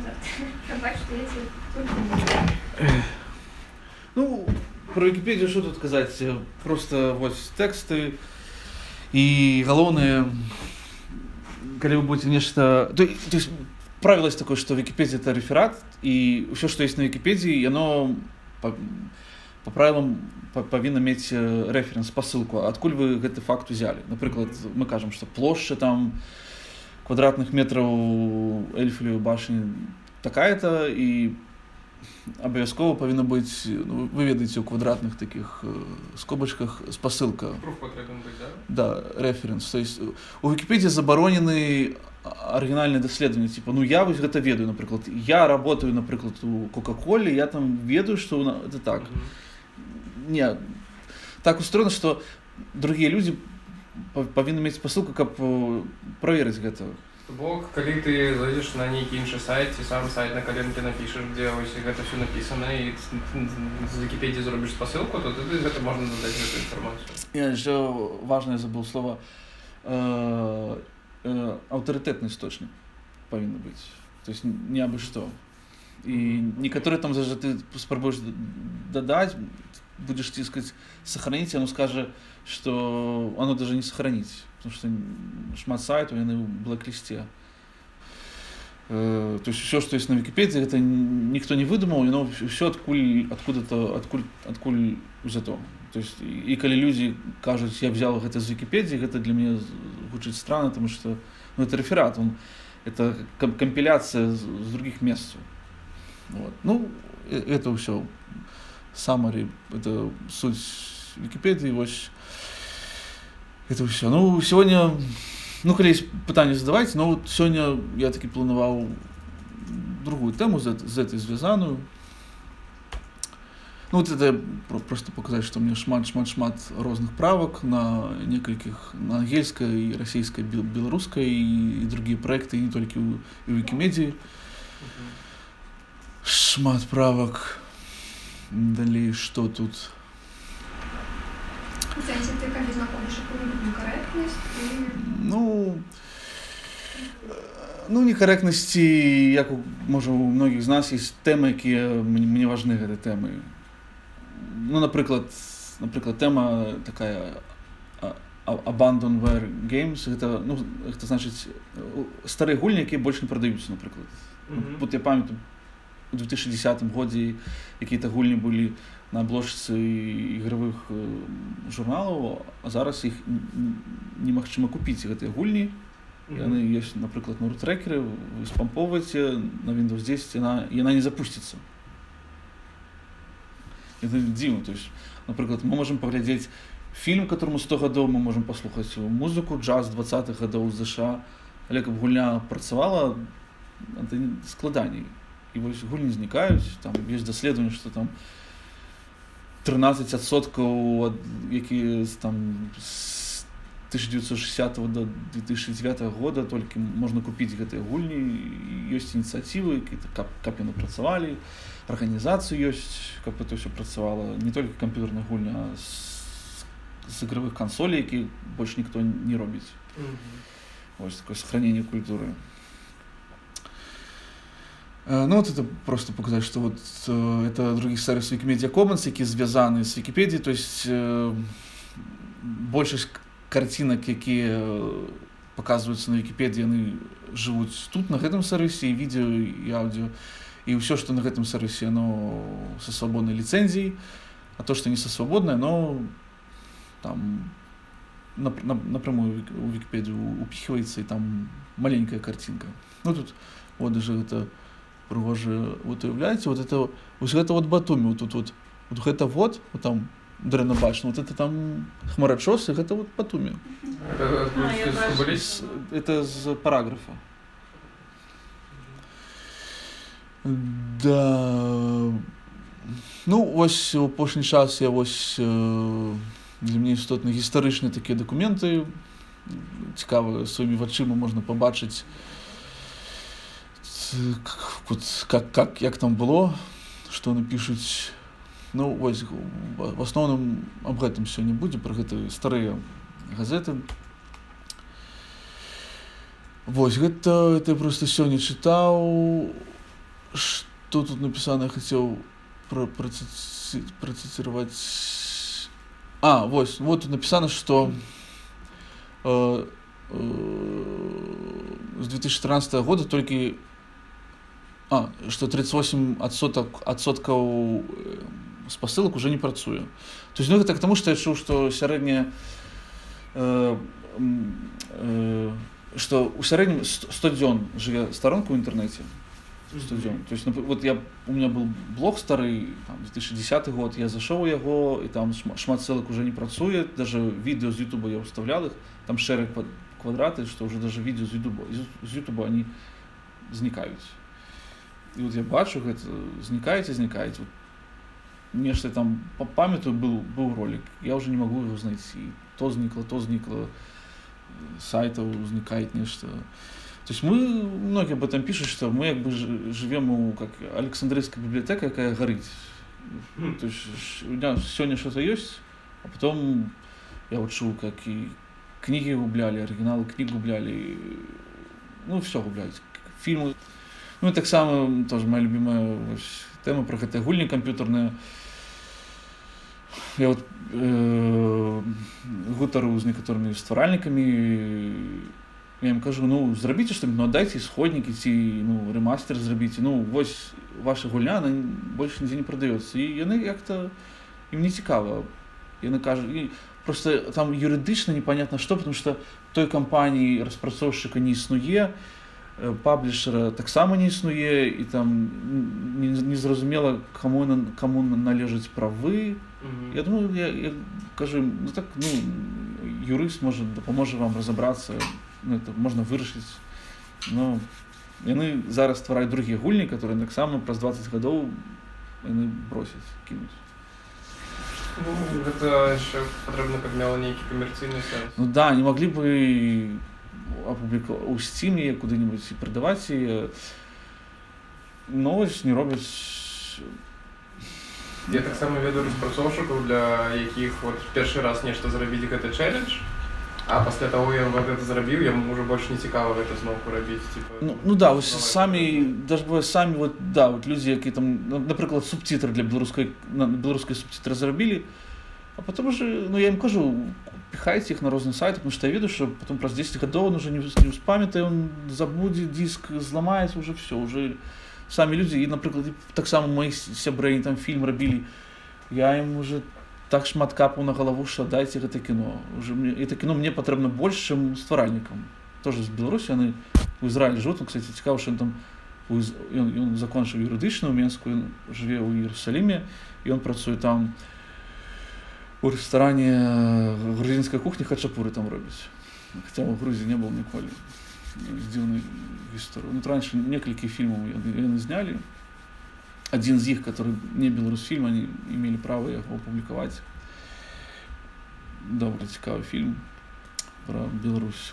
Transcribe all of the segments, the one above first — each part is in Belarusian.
назад. Прабач, што я цябе толькі. Ну, про Вікіпедію що тут казаць? Просто вось тэксты, і галоўнае, калі вы будете нешта, то есть правило есть такое, что Википедия — это реферат, и все, что есть на Википедии, оно по правилам павінна мець рэферэнс, спасылку, адкуль вы гэты факт узялі. Напрыклад, мы кажам, что плошча там квадратных метраў Эйфелевой башни такая-то, і абавязкова павінна быць, ну, вы ведаеце, у квадратных таких скобачках спасылка. Пруф патрэбен быць, да? Да, референс. То есть у Википедии забаронены арыгінальныя даследаванні, типа, ну, я вось гэта ведаю, напрыклад, я работаю, напрыклад, у Кока-Коле, я там ведаю, что это так. Не, так устроено, что другие люди павінны мець спасылку, каб праверыць гэта. То бок, калі ты зайдзеш на нейкі іншы сайт ці сам сайт на каленке напішаш, дзе вось гэта все напісана, і з Вікіпедіі зробіш спасылку, то тады гэта можна дадаць, гэтую інфармацыю. Я еще важное забыл слово. Авторитетный источник павінна быць. То есть не абы что. И некоторые там даже ты спрабуеш дадаць, будешь тискать «сохранить», оно скажет, что оно даже не сохранить, потому что шмат сайтаў, яны ў блэк-лісце. То есть все, что есть на Википедии, это никто не выдумал, но все адкуль, откуда-то, адкуль взято. То есть, і калі люди кажуць: «Я взял гэта з Википедии», гэта для мяне гучыць странно, потому что, ну, это реферат, это компиляция з других месцаў. Вот. Ну, это ўсё summary, это суть Википедии, вось это ўсё. Ну, сегодня, ну, калі есть пытанні, задавайте, но вот сёння я таки планаваў другую тэму, з этой звязаную. Ну, вот это просто показать, что у меня шмат, шмат, шмат розных правок на некалькіх, на ангельскай, і расійскай, беларускай і другие проекты, і не толькі у Викимедии. Шмат правок. Далей, что тут? У сэнсе, ты калі знаходзіш якую-небудзь некарэктнасць, ты Ну, некарэктнасці, як у, можа, у многіх з нас есть тэмы, якія мне важны, гэты тэмы. Ну, напрыклад, тэма такая Abandonware Games, гэта, ну, гэта значыць старыя гульні, якія больш не прадаюцца, напрыклад. Вот я памятаю, у 2010 годзе якія-то гульні былі на обложцы ігравых журналаў, а зараз іх немагчыма купіць, гэтыя гульні. Яны ёсць, напрыклад, на рутрекеры, вы спампоўваеце на Windows 10, яна не запусціцца. Это дзіўна. То есть, напрыклад, мы можем паглядзець фільм, которому 100 гадоў, мы можем паслухаць музыку, джаз 20-х гадоў з ЗША, але каб гульня працавала, это складаней. І вось гульні знікаюць, там ёсць даследаванне, што там 13%, які там з 1960 до 2009 года толькі можна купіць гэтыя гульні. Ёсць ініцыятывы, каб яны працавалі, арганізацыі ёсць, каб это ўсё працавала, не толькі камп'ютарная гульня, а з игровых кансолей, які больш ніхто не робіць. Вось такое сохранение культуры. Ну, вот это просто показать, что вот это другі сервис Wikimedia Commons, які звязаны з Википедией, то есть большасць карцінак, якія показваюцца на Википедии, яны жывуць тут, на гэтым сервисе, і відэо, і аўдыо. І ўсё, што на гэтым сервисе, оно со свободной лицензией, а то, что не со свободной, оно там напрямую у Википедию упихивается, и там маленькая картинка. Ну, тут вот даже это прыгожа, вот уяўляеце, вот это, вот это вот Батуми, вот тут вот, вот это вот, вот там дрэнна бачна, вот это там хмарачосы, гэта вот Батуми. Это А, я з бачу. Кубаліс? Это з параграфа. Да. Ну, вось у апошні час я вось для мяне істотна гістарычныя такія дакументы. Цікава, сваімі вачыма можна пабачыць, вот, як там было, што яны пішуць. Ну, вось, в асноўным аб гэтым сёння будзе, пра гэтыя старыя газеты. Вось, гэта я просто сёння чытаў. Что тут написано, я хотел процитировать. А, вот, вот тут написано, что с 2013 года только что 38 адсоткаў спасылак уже не працуе. То есть, ну, гэта к тому, что я чуў, что сярэдняя что у сярэднім 100 дзён жыве старонка ў інтэрнэце. 100 дзён. То есть, ну, вот у меня был блог старый, там, 2010 год, я зашоў у яго, і там шмат ссылок уже не працуе, даже видео з Ютуба я ўстаўлял их, там шэрыя квадраты, что уже даже видео з Ютуба они знікаюць. І вот я бачу, гэта знікаюць і знікаюць. Вот, нешта там памятаю, был ролик, я уже не могу его знайти. То знікла, то знікла, сайтаў узнікает нешта. То есть мы, многие об этом пишут, что мы как бы живем у, как Александрийская библиотека, якая горит. То есть у меня сегодня что-то есть, а потом я вот чуў, как и книги губляли, оригиналы книг губляли, ну, все губляют, фильмы. Ну, и так само, тоже моя любимая вось тэма про гэтыя гульні камп'ютарныя. Я вот гутару з некаторымі стваральнікамі, я ім кажу: «Ну, зрабіце что-нибудь, ну, аддайце ісходнікі ці, ну, рэмастер зрабіце, ну, вось ваша гульня, она больше нигде не продаецца». І яны як-то, ім не цікава. Яны кажуць, і просто там юрыдычна непонятно что, потому что той кампаніі распрацоўшчыка не існуе, паблішера таксама не існуе, і там незразумела, кому належаць правы. Я думаю, я кажу ім, ну так, ну, юрыст можа дапаможа вам разабрацца, ну, это можна вырашыць. Но яны зараз ствараюць другія гульні, которые таксама праз 20 гадоў яны бросяць, кінуць. Ну, гэта яшчэ патрэбна, каб мела нейкі камерцыйны сэнс. Ну да, не могли бы опубликовать у Steam куда-нибудь и продавать ее. Но ось не робяць. Я таксама ведаю распрацоўшчыкаў, для якіх вот першы раз нешта зрабіць — гэта чэлендж, а пасля таго, як вот гэта зрабіў, яму ўжо больш не цікава гэта зноўку рабіць, типа, Ну да, вось новае самі, прадукт. Даже бывае самі, вот, да, вот людзі, які там, ну, напрыклад, субтитры для беларускай, на беларускай субтитры зрабілі, а потом уже, ну, я им кажу: «Пихайте их на розные сайты», потому что я ведаю, что потом праз 10 гадоў он уже не успамятае, он забудет, диск зламаецца, уже все, уже самі людзі, і, напрыклад, і таксама мои сябры, они там фільм рабілі, я им уже так шмат капаў на галаву, что дайте гэта кіно. Уже мне, это кіно мне патрэбна больш, чым стваральнікам. Тоже з Беларусі, яны у Ізраілі жывуць, он, кстати, цікава, што ён там ён закончыў юрыдычную ў Менску, ён жыве ў Іерусаліме, і ён працуе там у рэстаране грузінскай кухні, хачапуры там робіць. Хаця ў Грузіі не был ніколі. Дзіўная гісторыя. Ну, раньше некалькі фільмаў яны знялі. Один з іх, который не Беларусфільм, они имели право яго опублікаваць. Добра, цікавы фільм про Беларусь.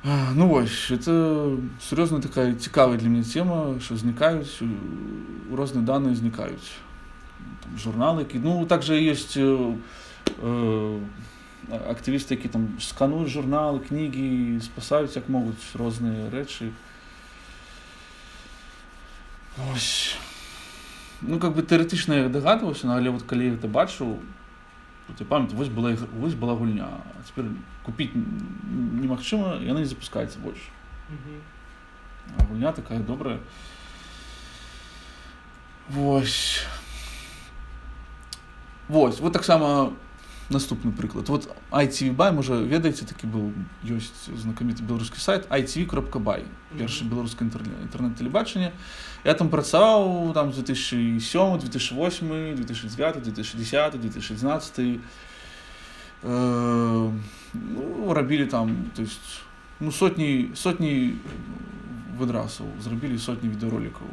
Ну вось, это сур'ёзна такая цікавая для мяне тема, що знікаюць, розныя даныя знікаюць. Там, журналы, які, ну, также есть актывісты, які там скануюць журналы, кнігі, спасаюць як могуць розныя рэчы. Ось. Ну, как бы тэарэтычна я дагадваўся, ну, але вот калі я гэта бачыў, вот я памятаю, вось была гульня, а цяпер купіць немагчыма, яна не запускаецца больш. А гульня такая добрая. Вось. Вось, вот таксама наступны прыклад. Вот ITV.by, можа, ведаеце, такі быў, ёсць знакаміты беларускі сайт itv.by, першы беларускі інтэрнэт-тэлебачанне. Я там працаваў там з 2007, 2008, 2009, 2010, 2011. Ну, рабілі там, то есть, ну, сотні выдрасаў, зрабілі сотні відэоролікаў.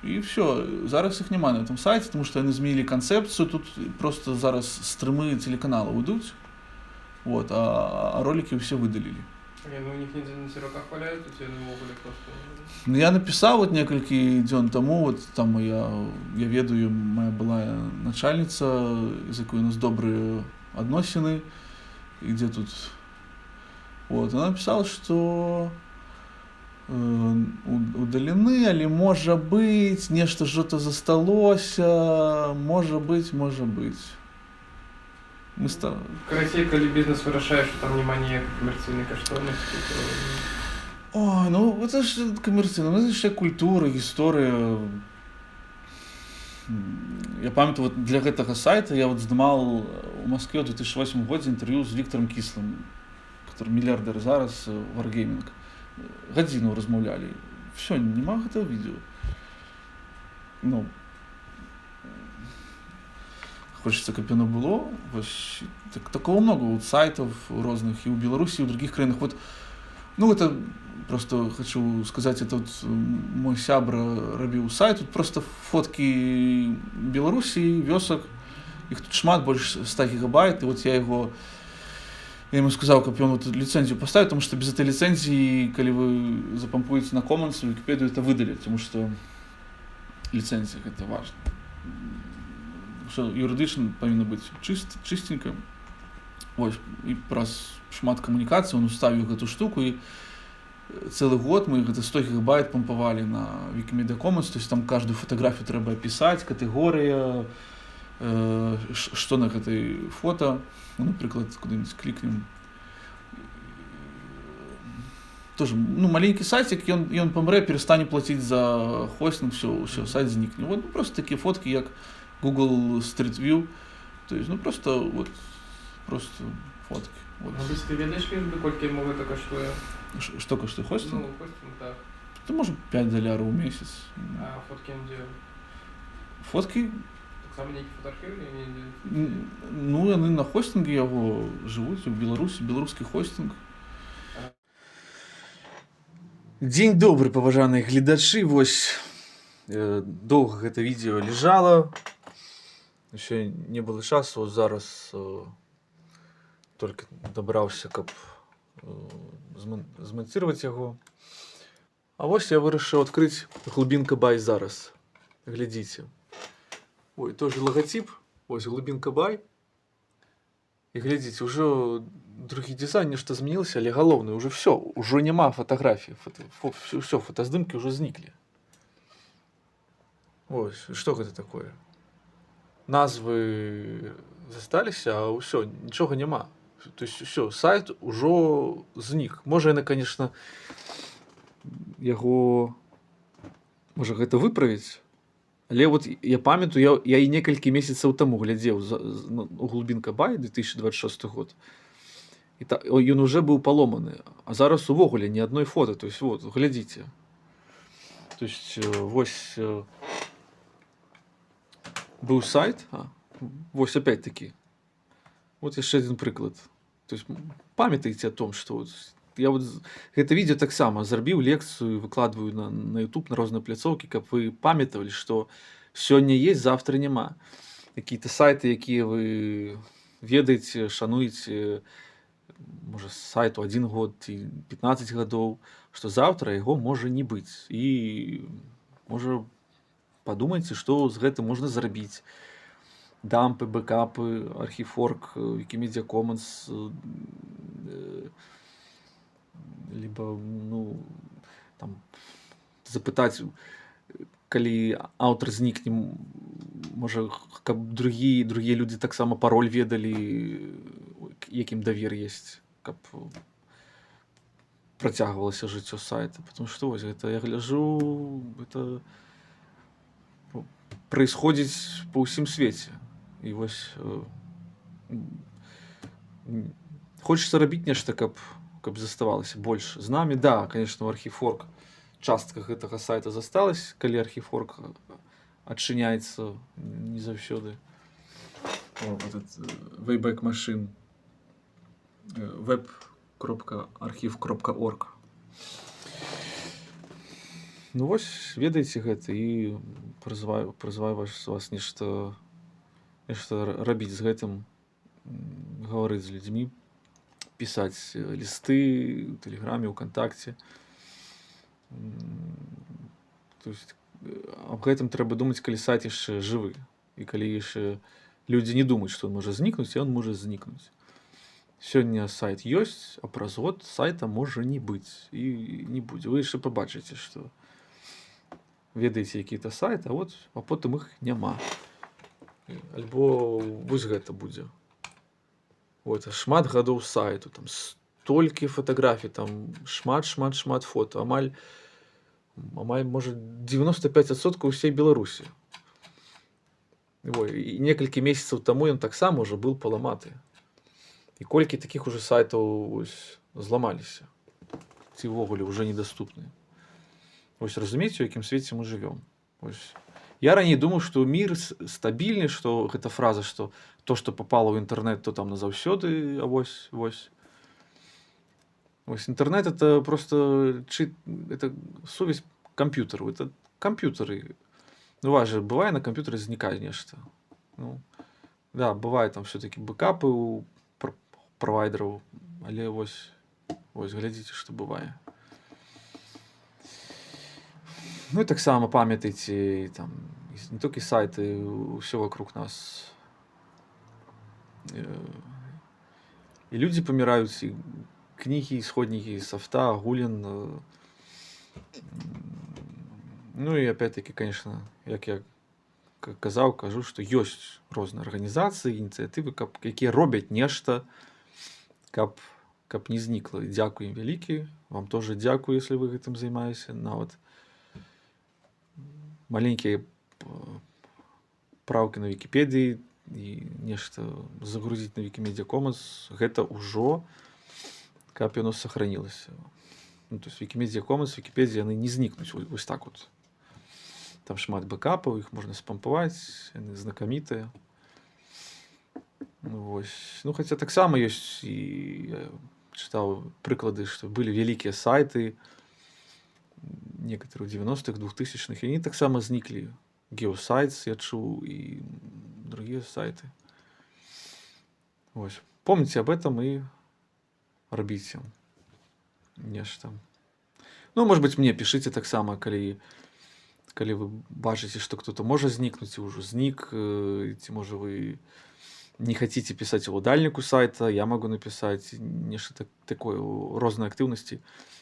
І все, зараз іх няма на этом сайце, тому што яны змянілі канцэпцыю, тут просто зараз стрымы тэлеканалаў ідуць, вот, а ролики ўсе выдалілі. Не, ну у них недзе на серваках валяюцца, ці яны ўвогуле просто? Ну, я напісаў вот некалькі дзён таму, вот там я ведаю, моя была начальніца, з якой у нас добрыя адносіны, і дзе тут. Вот, она написала, что Удалены, але, можа быць, нешта что-то засталося, можа быць, можа быць. Мы ста... Карацей, калі бізнес вырашае, што там няма ніякай камерцыйнай каштоўнасці, то Ой, ну это ж камерцыйна, ну, это ж культура, гісторыя. Я памятаю, вот для гэтага сайта я вот здымал у Москве ў 2008 годзе інтэрв'ю з Виктором Кислым, который мільярдэр зараз, Wargaming. Гадзіну размаўлялі. Всё, няма гэтага відэо. Ну, хочется, каб яно было. Вось, так, такого много вот сайтов розных і ў Беларусі, і ў других краінах. Вот, ну, это просто хочу сказать, это вот мой сябра рабіў сайт, тут просто фотки Беларусі, вёсак, іх тут шмат, больш 100 гигабайт, и вот я ему сказал, каб ён вот лицензию поставить, потому что без этой лицензии, калі вы запампуеце на Commons, Википедию это выдалят, потому что лицензия — это важно. Что юрыдычна павінна быць чистенько. Вось, і праз шмат камунікацый он уставіў гэту штуку, і цэлы год мы гэта 100 гигабайт пампавалі на Wikimedia Commons, то есть там каждую фотографию трэба опісаць, катэгорыя, што на гэтай фото, ну, напрыклад, куды-нибудь клікнем. Тоже, ну, маленькі сайтик, ён памрэ, перастане плаціць за хостинг, всё, сайт знікне. Вот, ну, просто такія фотки, як Google Street View, то есть, ну, просто вот, просто фотки. Вот. Мабыць, ты ведаеш лічбы, колькі яму гэта каштуе? Што каштуе хостинг? Ну, хостинг, так. Это, может, 5 долларов в месяц. А фотки ён дзе? Фотки? Таксама нейкі фотоархіў или не дзе? Ну, яны на хостинге яго жывуць у Беларусі, беларускі хостинг. Дзень добры, паважаныя гледачы. Вось, доўга гэта відэо лежала. Яшчэ не было часу, зараз толькі дабраўся, каб зманціраваць яго. А вось я вырашыў адкрыць Глубинка Бай зараз. Глядзіце. Ой, тоже лагатып. Ось Глубинка Бай. І глядзіце, ўжо другі дызайн, нешта змянілася, але галоўнае, ўжо всё, ўжо няма фатаграфій. Всё, фотаздымкі ўжо зніклі. Ось, што гэта такое? Назвы засталіся, а ўсё, нічога няма. То есть всё, сайт ужо знік. Можа, яны, конечно, яго, можа, гэта выправіць. Але вот я памятаю, я і некалькі месяцаў таму глядзеў ну, у Глубинка Бай 2026 год. І та, о, ён уже быў паломаны. А зараз увогуле ні адной фото. То есть вот, глядзіце. То есть, вось, быў сайт, а, вось опять-таки. Вот яшчэ адзін прыклад. То есть памятайце о том, что вот я вот гэта відэо таксама зрабіў лекцыю, выкладваю на YouTube, на розныя пляцоўкі, каб вы памятавалі, што сёння есть, завтра няма. Какие-то сайты, якія вы ведаеце, шануеце, можа, сайту 1 год ці 15 гадоў, што заўтра яго можа не быць. І можа, падумайце, што з гэтым можна зрабіць. Дампы, бэкапы, archive.org, Wikimedia Commons, либо, ну, там, запытаць, калі аўтар знікне, можа, каб другія людзі таксама пароль ведалі, якім давер есть, каб працягвалася жыццё сайта. Потому что вось гэта я гляжу, это происходит па ўсім свеце. І вось, хочется рабіць нешта, каб заставалася больш з намі. Да, конечно, у archive.org частка гэтага сайта засталась, калі archive.org адчыняецца не заўсёды. О, этот, Wayback Machine, web.archive.org. Ну вось, ведаеце гэта і прызываю вас нешта рабіць з гэтым, гаварыць з людзьмі, пісаць лісты ў Тэлеграме, УКантакце. То есть, аб гэтым трэба думаць, калі сайт яшчэ жывы і калі яшчэ людзі не думаюць, што ён можа знікнуць, і ён можа знікнуць. Сёння сайт ёсць, а праз год сайта можа не быць і не будзе. Вы яшчэ пабачыце, што ведаеце які-то сайт, а вот а потым іх няма. Альбо вось гэта будзе. Вот, шмат гадоў сайту, там столькі фатаграфій, там шмат, шмат, шмат фото, амаль, можа, 95% усей Беларусі. Ой, і некалькі месяцаў таму ён таксама ўжо был паламаты. І колькі такіх уже сайтаў вось зламаліся ці ўвогуле ўжо недаступны. Вось разумееце, у якім свеце мы жывём. Вось. Я раней думаў, што мир стабільны, што гэта фраза, што то, што попало ў інтэрнэт, то там назаўсёды, а вось, вось. Вось інтэрнэт — это просто это сувязь камп'ютару, это камп'ютары. Ну, у вас же бывае, на камп'ютары знікае нешта. Ну, да, бывае, там все-таки бэкапы у правайдераў, але вось, вось глядзіце, што бывае. Ну і таксама памятайце, там не толькі сайты, ўсё вокруг нас. І людзі паміраюць, і кнігі, ісходнікі, софта, агулен. Ну і опять-таки, конечно, як я казаў, кажу, што ёсць розныя арганізацыі, ініцыятывы, якія робяць нешта, каб не знікла. І дзякуй ім вялікі. Вам тоже дзякую, если вы гэтым займаецеся. Нават маленькія праўкі на Вікіпедыі і нешта загрузіць на Wikimedia Commons, гэта ўжо, каб яно сохранилася. Ну, то есть Wikimedia Commons, Вікіпедія, яны не знікнуць вось так вот. Там шмат бэкапаў, іх можна спампаваць, яны знакамітыя. Ну, вось. Ну, хаця таксама ёсць, і я чытаў прыклады, што былі вялікія сайты, некаторыя ў 90-х, 2000-х, і яны таксама зніклі. GeoSites я чуў, і другія сайты. Вось. Помните об этом и рабіце нешта. Ну, может быть, мне пишите таксама, калі вы бачыце, што кто-то можа знікнуць і ўжо знік, ці можа вы не хотите писать уладальніку сайта, я могу написать нешта такое, розныя актыўнасці.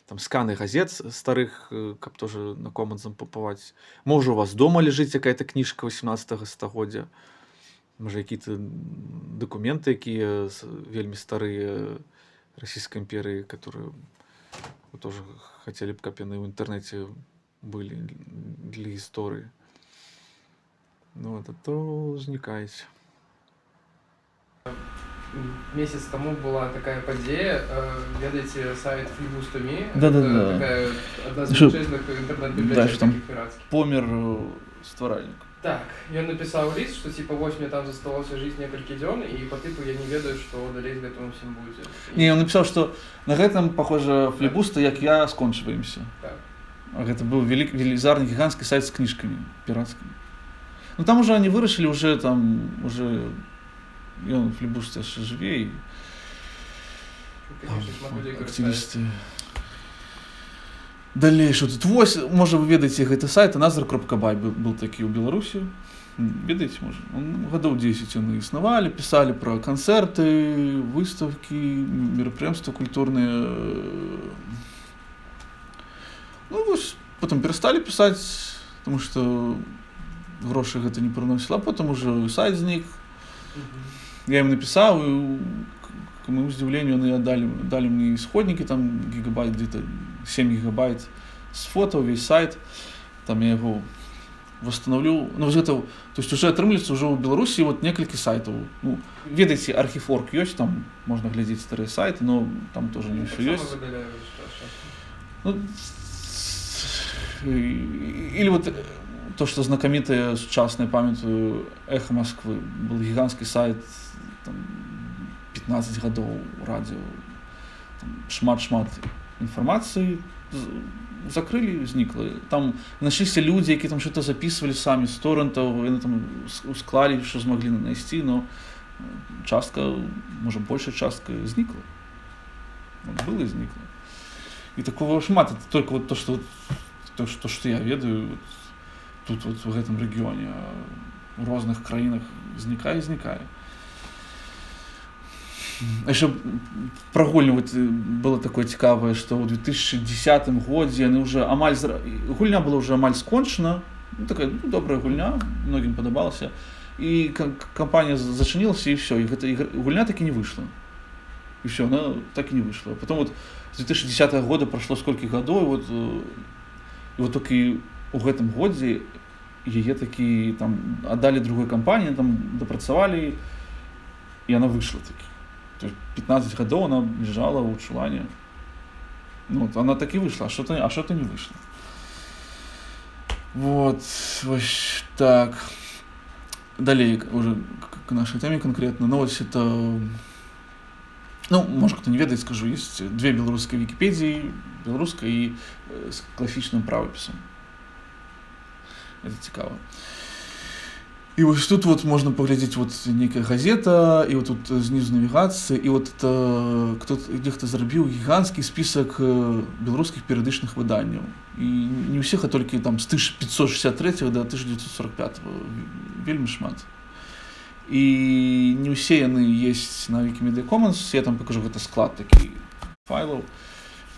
Там сканы газет старых, каб тоже на Commons зампаваць. Можа, у вас дома ляжыць якая-то кніжка 18 стагоддзя. Можа, якія-то дакументы, якія вельмі старыя Расійскай імперыі, которые вы тоже хотели б, каб яны ў інтэрнэце былі для гісторыі. Ну, вот, а то знікаюць. Месяц таму была такая падзея, ведаеце сайт Flibusta.me? Да-да-да. Это такая адна з Що- велічэзных інтэрнэт-бібліятэк Да, що там такіх пірацкіх. Помер стваральнік. Так, ён напісаў ліст, што типа вось мне там засталося жыць некалькі дзён, і по тыпу я не ведаю, што далей з гэтым усім будзе. Не, он написал, что на гэтым, похоже, флібуста, як я, скончваемся. Так. А гэта быў велізарны гіганцкі сайт з кніжкамі піратскімі. Ну там уже они вырашылі, уже там уже ён флібуст яшчэ жыве, і Ну, конечно, шмат людзей карыстаецца. актывісты. Далей, што тут? Вось, можа, вы ведаеце гэты сайт, another.by был такі ў Беларусі. Ведаеце, можа? Он, гадоў 10 яны існавалі, пісалі пра канцэрты, выставкі, мерапрыемствы культурныя. Ну, вось, потым перасталі пісаць, потому что грошы гэта не прыносіла, а потым уже сайт знік. Я им написал, и, к моему удивлению, они дали мне исходники, там гигабайт, где-то 7 гигабайт с фото, весь сайт, там я его восстановлю. Ну, вот это, то есть уже атрымліваецца уже ў Беларусі вот некалькі сайтаў. Ну, ведаеце, archive.org ёсць, там можна глядзець старыя сайты, но там тоже не Ну, ўсё таксама ёсць. выдаляю час часу. Ну, или вот то, что знакомитое, сучасное, памятаю, «Эхо Москвы», был гигантский сайт, там, 15 гадоў радио, там, шмат-шмат інфармацыі, закрылі, знікла. Там нашліся людзі, які там что-то записывали самі з торрентаў, яны там усклалі, що змаглі знайсці, но частка, можа, большая частка знікла. Вот было і знікла. І такого шмат, это только вот то, что вот, то, что я ведаю, вот, тут вот в гэтым рэгіёне, а у розных краінах знікае і знікае. Яшчэ пра гульню вот было такое цікавае, што ў 2010 годзе яны уже амаль гульня была уже амаль скончана, ну, такая, ну, добрая гульня, многім падабалася, і кампанія зачынілася, і все, і гэта гульня так і не выйшла, і все, она так і не выйшла. Потом вот с 2010 года прошло сколько гадоў, і вот только у гэтым годзе яе такі там аддалі другой кампаніі, там дапрацавалі, і она выйшла такі. То есть 15 гадоў она лежала ў чулане. Ну, вот она так и вышла, а что-то не вышло. Вот, вось так. Далей уже к нашей теме конкретно. Ну, вот это. Ну, может, кто не ведает, скажу, есть две белорусские Википедии, белорусская и с класічным правапісам. Это цікава. І вось тут вот можна паглядзець, вот нейкая газета, і вот тут знізу навігацыя, і вот это кто нехта зрабіў гіганцкі спісак беларускіх перыядычных выданняў. І не ўсіх, а толькі там з 1563 до 1945, вельмі шмат. І не ўсе яны есть на Wikimedia Commons, я там покажу, гэта склад такі файлаў.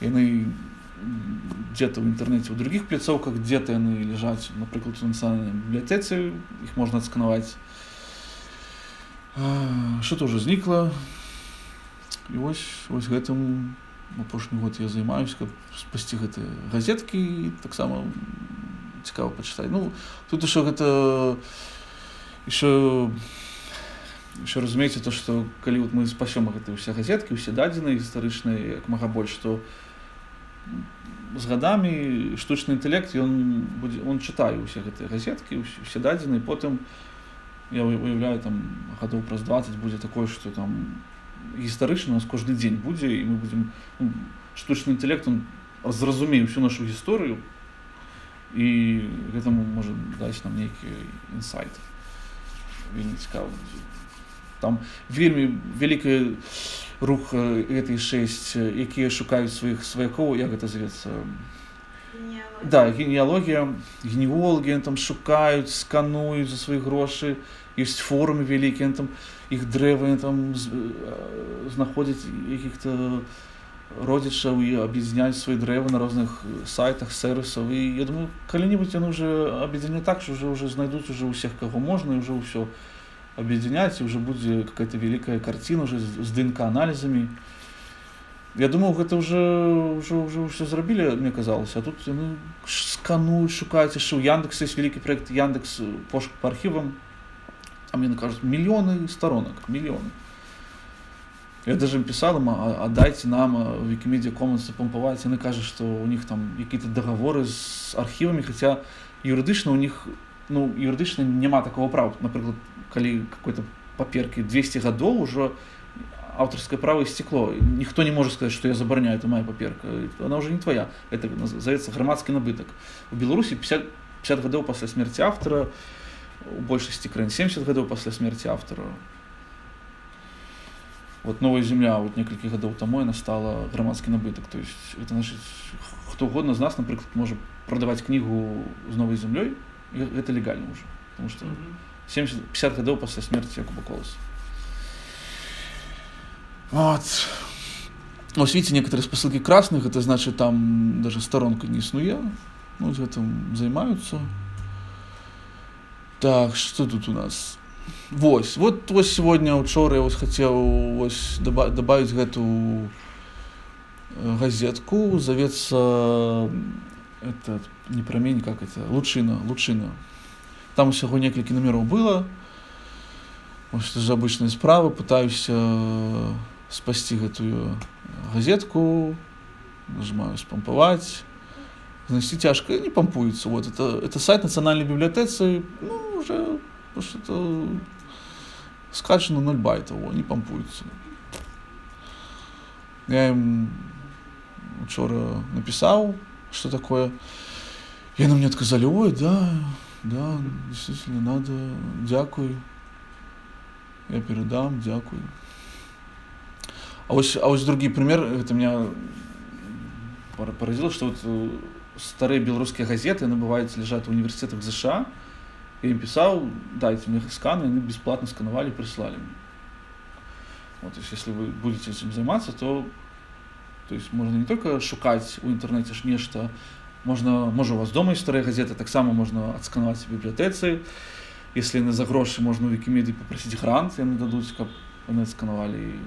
Яны где-то ў інтэрнэце, ў другіх пляцоўках, где-то яны ляжаць, напрыклад, у нацыянальнай бібліятэцы, іх можна адсканаваць. Что-то уже знікла. І вось гэтым апошні год я займаюсь, каб спасці гэтыя газеткі, таксама цікава пачытаць. Ну, тут еще гэта еще разумееце то, что калі вот мы спасём гэтыя ўсе газеткі, усе дадзеныя гістарычныя, як мага больш, то з гадамі штучны інтэлект, ён будзе, он чытае ўсе гэтыя газеткі, усе дадзеныя, потым, я уяўляю, там гадоў праз 20 будзе такое, что там гістарычна у нас кожны дзень будзе, і мы будзем, ну, штучны інтэлект, он зразумее всю нашу гісторыю, і гэтаму можа даць нам нейкі інсайт, вельмі цікава будзе. Там вельмі вялікі рух гэтай шэсць, якія шукаюць сваіх сваякоў, як гэта завецца? Генеалогія. Да, генеалогія, генеалогія, там шукаюць, скануюць за свае грошы, ёсць форумы вялікія, там іх дрэвы там знаходзяць якіх-то родзічаў і аб'ядзіняюць свае дрэвы на розных сайтах, сервісаў. І я думаю, калі-небудзь яны уже аб'ядзіняць так, што уже знайдуць уже ўсіх, каго можна, і уже ўсё аб'ядзіняць, і уже будзе какая-то вялікая карціна уже з ДНК-аналізамі. Я думаў, гэта уже ўсё зрабілі, мне казалось, а тут яны скануюць, шукаюць, яшчэ ў Яндексе есть вялікі проект Яндекс пошук по архівам. Там яны кажуць, мільёны сторонак, мільёны. Я даже им писал им, а дайте нам Wikimedia Commons запампаваць. Яны кажуць, что у них там какие-то договоры с архивами, хотя юрыдычна у них, ну, юрыдычна няма такого права. Напрыклад, калі какой-то паперкі 200 гадоў, уже авторское право истекло. Никто не может сказать, что я забараняю, это моя паперка. Она уже не твоя. Это называется грамадскі набытак. У Беларуси 50, 50 гадоў пасля смерти автора, у большасці краін 70 гадоў пасля смерти автора. Вот «Новая земля», вот некалькі гадоў таму яна стала грамадскі набытак. То есть это значит, хто угодно з нас, напрыклад, можа прадаваць кнігу з «Новой землей», і гэта легальна уже. Потому что 70, 50 гадоў пасля смерти Якуба Коласа. Вот. Вот видите, некоторые спасылкі красных, это значит, там даже сторонка не існуе. Ну, вот этим займаюцца. Так, что тут у нас? Вось, вот, вось сегодня, учора я вось хотел вось добавить гэту газетку, зовется этот, не «Прамень», как это, «Лучина», «Лучина». Там усяго некалькі номеров было. Вось это же обычная справа, пытаюсь спасти гэтую газетку, нажимаю «Спампаваць». Знайсці цяжка, не пампуецца. Вот это сайт нацыянальнай бібліятэцы, ну, уже что-то скачано 0 байтов, о, не пампуецца. Я им учора написал, что такое. И они мне отказали: ой, да, действительно надо, дзякуй. Я передам, дзякуй. А вось другі пример, это меня поразило, что вот старые белорусские газеты, они бывают, лежат в университетах США. Я им писал: дайте мне сканы, они бесплатно скановали, прислали мне. Вот, то есть, если вы будете этим заниматься, то есть можно не только шукаць у інтэрнэце ж нешта, можна, можа, у вас дома есть старыя газеты, таксама можна адсканаваць у бібліятэцы. Если яны за грошы, можна ў Вікімедыі папрасіць грант, яны дадуць, каб яны адсканавалі.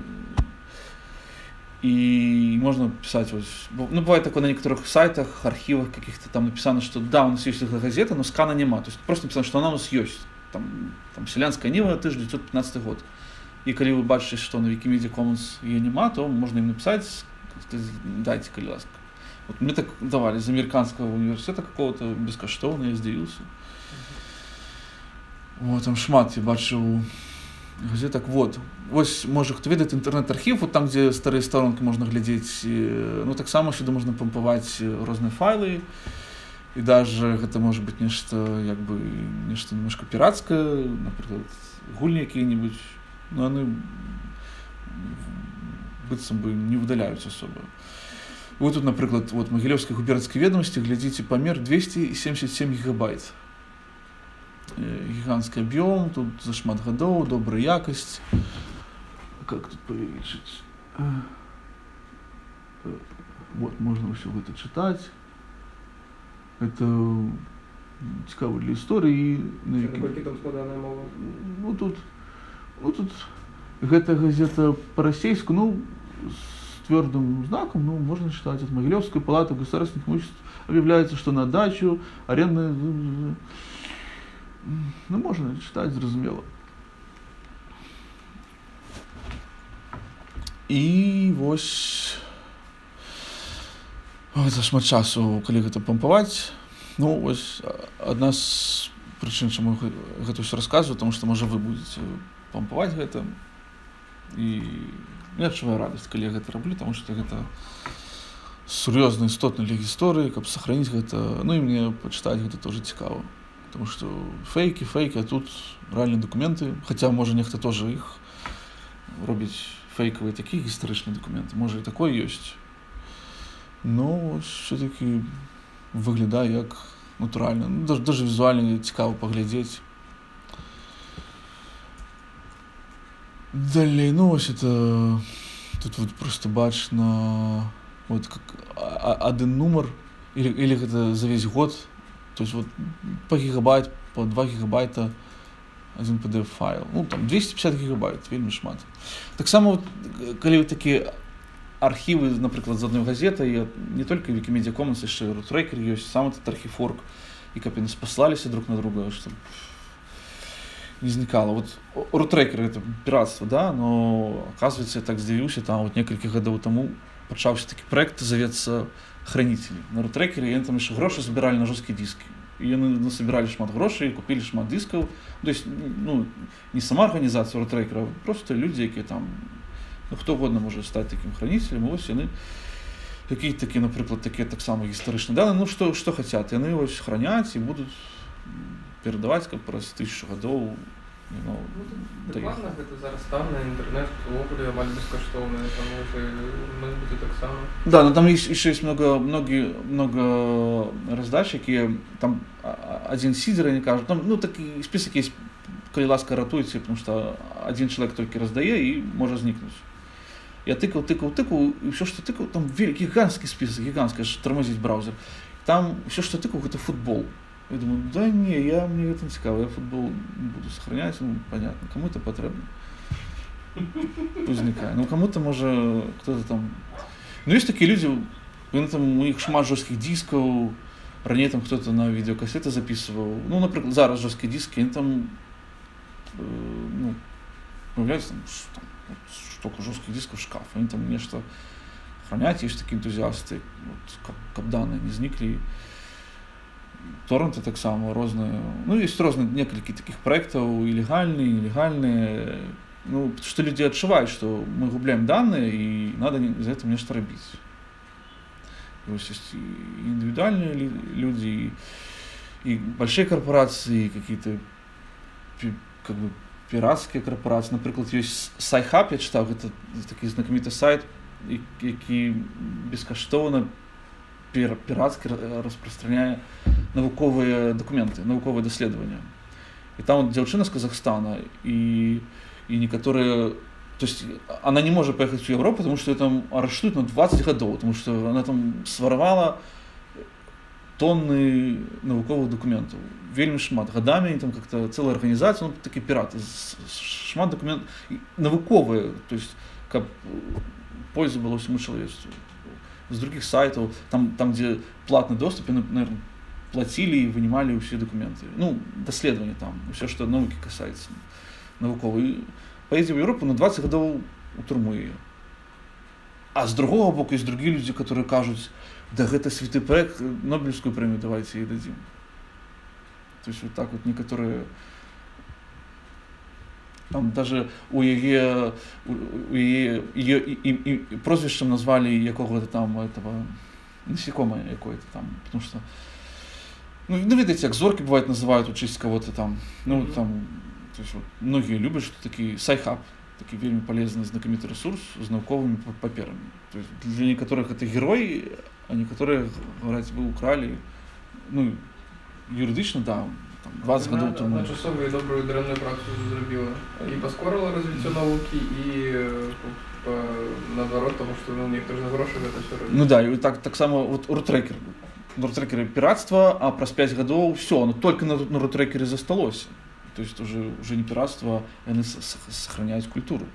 И можно писать, вот, ну, бывает такое на некоторых сайтах, архивах каких-то там написано, что да, у нас есть эта газета, но скана нема. То есть просто написано, что она у нас есть. Там «Сялянская Ніва», 1915 год. І калі вы бачыце, што на Wikimedia Commons яе няма, то можна ім написать, сказать: «Дайте, калі ласка». Вот мне так давали из американского университета какого-то бескаштоўна, я здзівіўся. Вот, там шмат я бачыў газетак. Вот. Вось, можа, хто ведае інтэрнэт-архіў, вот там, дзе старыя старонкі можна глядзець, ну, таксама сюды можна пампаваць розныя файлы. І даже гэта можа быць нешта, як бы, нешта немножко пірацкае, напрыклад, гульні якія-небудзь, но яны быццам бы не выдаляюць особо. Вот тут, напрыклад, вот Могилевские губернские ведомости, глядзіце, памер 277 гигабайт. Гигантский объем, тут за шмат гадоў, добрая якасць. Как тут павялічыць? Вот, можно ўсё гэта чытаць. Это цікава для гісторыі. На Наколькі там складаная мова? Ну тут гэта газета па-расейску, ну, с твердым знаком, ну, можно читать. От Могилевской палаты государственных имуществ объявляется, что на дачу арендная. Ну, можно читать, зразумела. І вось. Ой, за шмат часу, калі гэта пампаваць. Ну, вось адна з прычын, чаму гэта ўсё расказваю, тому што, можа, вы будете пампаваць гэта. І я адчуваю радасць, калі я гэта раблю, таму што гэта сур'ёзна, істотна для гісторыі, каб сохранить гэта. Ну і мне пачытаць гэта тоже цікава. Потому что фейки, фейки, а тут рэальныя дакументы. Хаця, можа, нехта тоже іх робіць фейкавыя такія гістарычныя дакументы. Можа, і такое ёсць. Но все-таки выглядае як натуральна. Ну, даже візуальна цікава паглядзець. Далей, ну ось это тут вот просто бачна вот как один нумар или гэта за весь год, то есть вот по гигабайт, по 2 гигабайта один PDF файл, ну там 250 гигабайт, вельмі шмат. Таксама вот, калі вот такія архівы, напрыклад, з адной газеты, і не только Wikimedia Commons, яшчэ Рутрекер ёсць, сам этот архив.орг, і каб яны спаслаліся друг на друга, чтобы не знікала. Вот рутрекер — это пиратство, да, но оказывается, я так здзівіўся, там вот некалькі гадоў таму пачаўся такі проект, завецца «Хранители» на рутрекере, і яны там яшчэ грошы збіралі на жорсткія дыскі. І яны насабіралі шмат грошай, купілі шмат дыскаў. То есть, ну, не сама арганізацыя рутрекера, а просто людзі, якія там, ну, хто угодно можа стаць такім хранителем, і вось яны якія такі, напрыклад, такія таксама гістарычныя даны, ну, што хотят, яны вось храняць і будуць перадаваць, каб праз 1000 гадоў, ну, Ну, дакладна, гэта зараз там на інтэрнэт увогуле амаль бескаштоўны, там уже мы будзе таксама. Да, но там есть, еще есть много, многие, много раздач, якія там один сидер, они кажут, там, ну, такі список есть, калі ласка, ратуйце, потому что один человек только раздае і можа знікнуць. Я тыкаў, тыкаў, тыкаў, і ўсё, што тыкаў, там гигантский список, гигантский, аж тормозить браузер. Там все, что тыкаў, это футбол. Я думаю, да не, мне это не цікава, я футбол не буду сохранять, ну, понятно, кому это патрэбна. Пусть знікае. Ну, кому-то, можа, кто-то там. Ну, есть такие люди, яны там, у них шмат жорсткіх дискаў, раней там кто-то на видеокассеты записывал. Ну, напрыклад, зараз жорсткія диски, они там, ну, появляются там, там, вот, столько жорсткіх дисков, шкаф, они там нешта хранят, есть такие энтузиасты, вот, каб данные не зніклі. Торренты таксама розныя. Ну, есть розныя некалькі такіх праектаў, і легальныя, і нелегальныя. Ну, потому что люди адчуваюць, что мы губляем данные, и надо за этим нешта рабіць. І вось есть и индивидуальные люди, и большие корпорации, и какие-то как бы пиратские корпорации. Напрыклад, есть Sci-Hub, я читал, это такі знакаміты сайт, які бескаштоўна пиратски распространяе навуковыя документы, навуковыя даследавання. І там вот дзяўчына з Казахстана і некаторыя То есть она не может поехать в Европу, потому что ее там арыштуют на 20 гадоў, потому что она там своровала тонны навуковых документаў. Вельмі шмат. Годами они там как-то целая организация, ну, такие пираты, шмат документов, навуковыя, то есть каб польза была всему человечеству. С других сайтов, там, где платный доступ, они, наверное, платили и вынимали все документы. Ну, даследаванні там, все, что науки касается, навуковые. И поедем в Европу, на 20 гадоў у турму ее. А с другого боку есть другие люди, которые кажуць: «Да гэта святы проект, Нобелевскую премию давайте ей дадим». То есть вот так вот некоторые там даже у яе ее и прозвішчам назвали якога-то там этого насекомое какое-то там, потому что ну, видите, как зорки бывает называют у честь кого-то там, ну, Мгм. Там, то есть вот, многие любят, что такие Sci-Hub, такі вельмі полезный, знакаміты ресурс з навуковымі паперамі. То есть для некоторых это герой, а некоторые говорят: «Вы украли». Ну, юрыдычна, да, там, 20 Яна гадоў тому. адначасова і добрую, і дрэнную працу зрабіла. І паскорыла развіццё навукі, і наадварот, тому што, ну, ніхто ж на грошы гэта все робіць. Ну да, и так, таксама вот рутрекер. На рутрекере пиратство, а праз 5 гадоў все, оно только на рутрекере засталося. То есть уже не пиратство, они сохраняют культуру.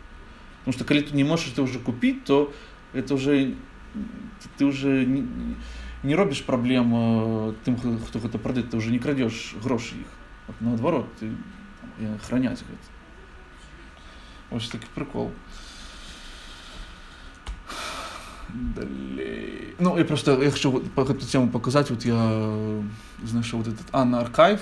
Потому что когда ты не можешь это уже купить, то это уже ты уже не робіш праблем тым, хто гэта прадае, ты уже не крадешь грошы іх. Вот наадварот, ты там, яны храняць гэта. Ось такі прикол. Далей. Ну, я просто я хочу вот по эту тему показать. Вот я знайшоў вот этот Анна Аркайв.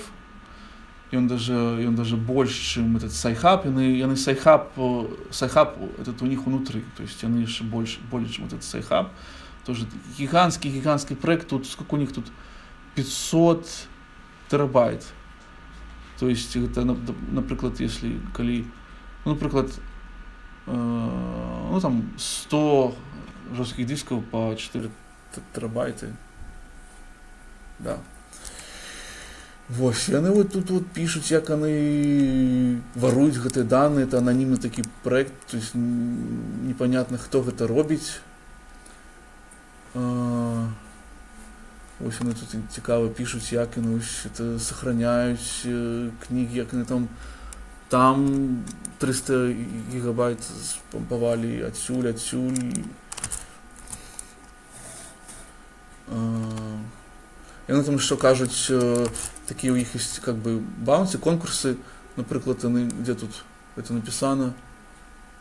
И он даже больше, чем этот Sci-Hub. Яны Sci-Hub этот у них внутри. То есть они еще больше, более, чем вот этот Sci-Hub. Тоже гигантский, гигантский проект. Тут сколько у них тут? 500 терабайт. То есть это, напрыклад, если калі, ну, напрыклад, ну, там 100 жестких дисков по 4 терабайты. Да. Вось, яны вот тут вот пишуць, як яны варуюць гэтыя данные, это ананімны такі проект, то есть непонятно, хто гэта робіць. Ось яны тут цікава пишуць, як яны ось это сохраняюць кнігі, як яны там 300 гігабайт спампавалі адсюль, адсюль. Яны там што кажуць, такія ў іх есть как бы баунти, конкурсы, напрыклад, яны, где тут это написано?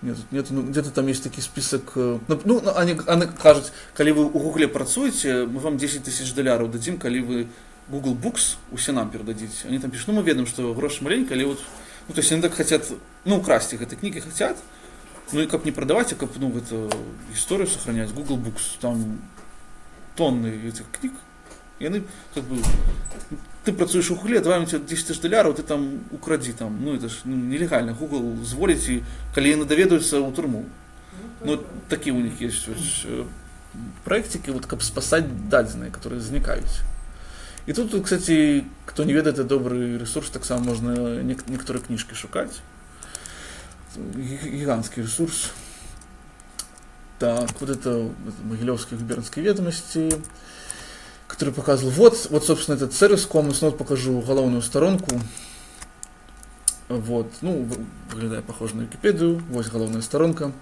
Нет, тут нет, ну, где-то там есть такі список, ну, они кажуць, калі вы у Гугле працуеце, мы вам 10 тысяч долараў дадзім, калі вы Google Books усе нам перададзіце. Они там пишут: «Ну, мы ведаем, что грошы маленькие, але вот», ну, то есть они так хотят, ну, украсти гэты кнігі хотят, ну, и каб не продавать, а каб, ну, это, историю сохранять, Google Books, там тонны этих книг, и они, как бы, ты працуеш у Гугле, давай мы тебе 10 тысяч долараў, ты там укради там, ну, это ж, ну, нелегально, Google зволіць, і калі яны даведаюцца, ў турму. Ну, такие у них есть ось, проектики, вот, каб спасать дадзеныя, которые знікаюць. И тут, кстати, кто не ведае, это добрый ресурс, таксама можно некоторые книжки шукаць. Гигантский ресурс. Так, вот это Могилевские губернские ведомости, который показывал. Вот, собственно, этот сервис Commons. Ну, вот покажу галоўную старонку. Вот, ну, выглядае похоже на Википедию. Вот галоўная старонка.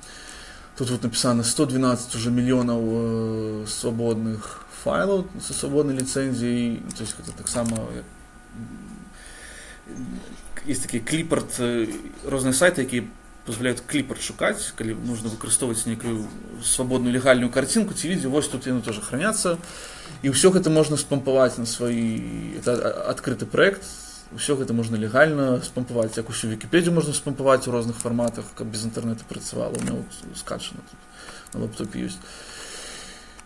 Тут вот написано 112 уже миллионов свободных файлов со свободной лицензией. То есть это таксама есть такие клипарт, розныя сайты, якія позволяют клипарт шукаць, калі нужно выкарыстоўваць некую свободную легальную картинку ці відэо, вось тут яны тоже хранятся. І ўсё гэта можна спампаваць на свой, это адкрыты проект, ўсё гэта можна легальна спампаваць, як усю Вікіпедію можна спампаваць у розных фарматах, каб без інтэрнэту працавала. У меня вот скачано тут на лаптопе есть.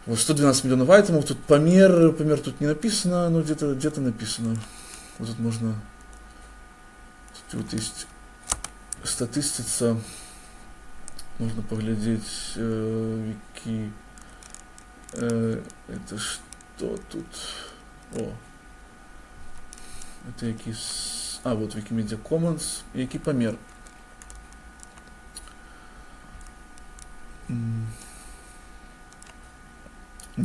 Вот 112 миллионов айтемов, тут памер тут не написано, но где-то написано. Вот тут можно, тут вот есть статыстыца, можно поглядеть вики, это что тут? О, это які, а, вот Wikimedia Commons, які памер.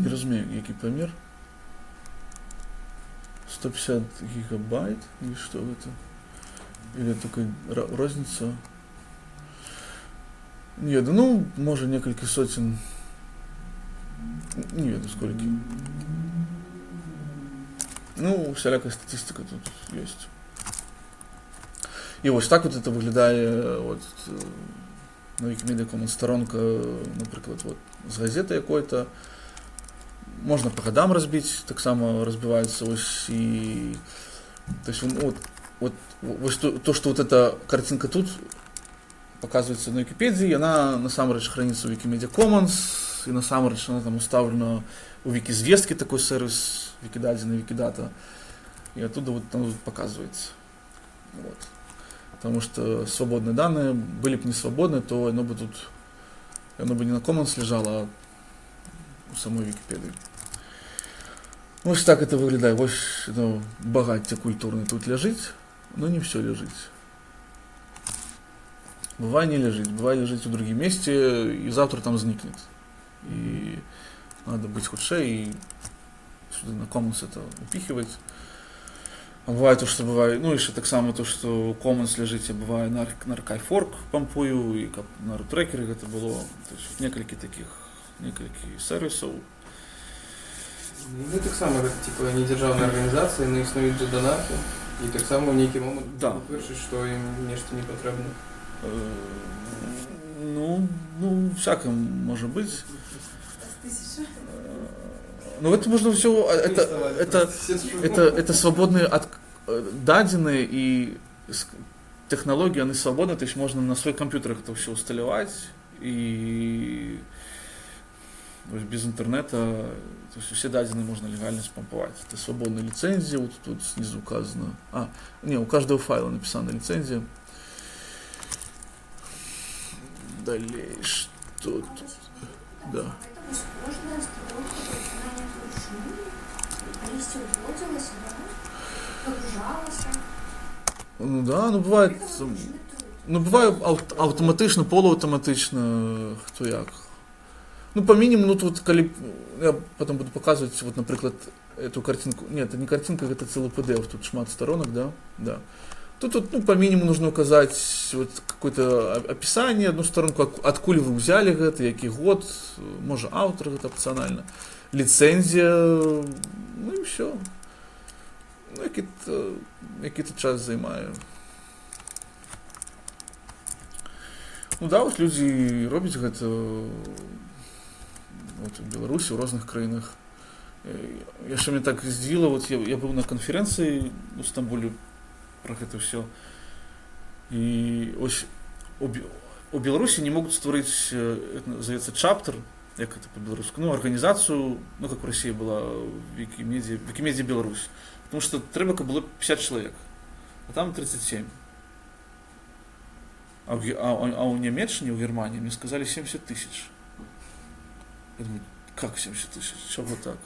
Не разумею, які памер. 150 гигабайт или что это? Или только розница? Не ведаю, ну, можа, некалькі соцень. Не ведаю, сколькі. Ну, всялякая статистика тут есть. І вось так вот это выглядае вот, на Wikimedia Commons старонка, напрыклад, вот, з газеты якой-то. Можна по годам разбіць, таксама разбіваецца ось і... То есть, ну, вот, вот, то, что вот эта картинка тут показывается на Википедии, она насамрэч хранится в Wikimedia Commons, и насамрэч она там уставлена у Вікізвесткі, такой сервис Викидадзены, Викидата, и оттуда вот там показывается. Вот. Потому что свободные данные были бы не свободны, то оно бы тут, оно бы не на Commons лежало, а у самой Википедии. Вось так это выглядае. Вось, ну, багацце культурнае тут ляжыць, но не все ляжыць. Бывае, не ляжыць, бывае, ляжыць у другім месцы і завтра там знікнет. І надо быць хутчэй і сюды на Commons это упихивать. А бывае то, что бывае, ну, яшчэ таксама то, что Commons ляжыць, я бывае на Archive.org пампую, і каб на рутрекеры гэта было. То есть некалькі таких, некалькі сервісаў. Ну, таксама гэта типа не дзяржаўная арганізацыя, яны існуюць за данаты і таксама ў нейкі момант вырашыць, што ім нешта не патрэбна. Ну, всякое может быть. Тысяча. Ну, это можно все, это свободные от дадзены и технологии, они свободны, то есть можно на свой компьютер это все усталяваць и, то есть, без интернета, то есть все дадзены можно легально спампаваць. Это свободная лицензия, вот тут снизу указано. А, не, у каждого файла написана лицензия. Далее, что тут? Да. Это вось кожная старонка пачынае вручную, калісьці ўводзілася, да? Пагружалася. Ну да, ну бывает, Гэта вручны труд. Ну, бывае аўтаматычна, полуаўтаматычна, хто як. Ну, по минимуму, ну, тут, калі, я потом буду показывать, вот, напрыклад, эту картинку. Нет, это не картинка, это целый PDF, тут шмат сторонок, да? Да. Тут, ну, по минимуму нужно указать вот какое-то описание, одну сторонку, адкуль вы взяли гэта, які год, можа, аўтар, гэта опционально. Лицензия, ну и все. Ну, які-то час займае. Ну да, вот людзі робяць гэта вот, у Беларусі, у розных краінах. Яшчэ мяне так здзівіла, вот я быў на канферэнцыі у Стамбуле пра гэта ўсё. І ось у Беларусі не могуць стварыць, это называется чаптер, як это по-беларуску, ну, арганізацыю, ну, как в России была Викимедиа, Викимедиа Беларусь. Потому что трэба, каб было 50 чалавек, а там 37. А у Нямеччыне, у Германии, мне сказали 70 тысяч. Я думаю, как 70 тысяч? Чего так?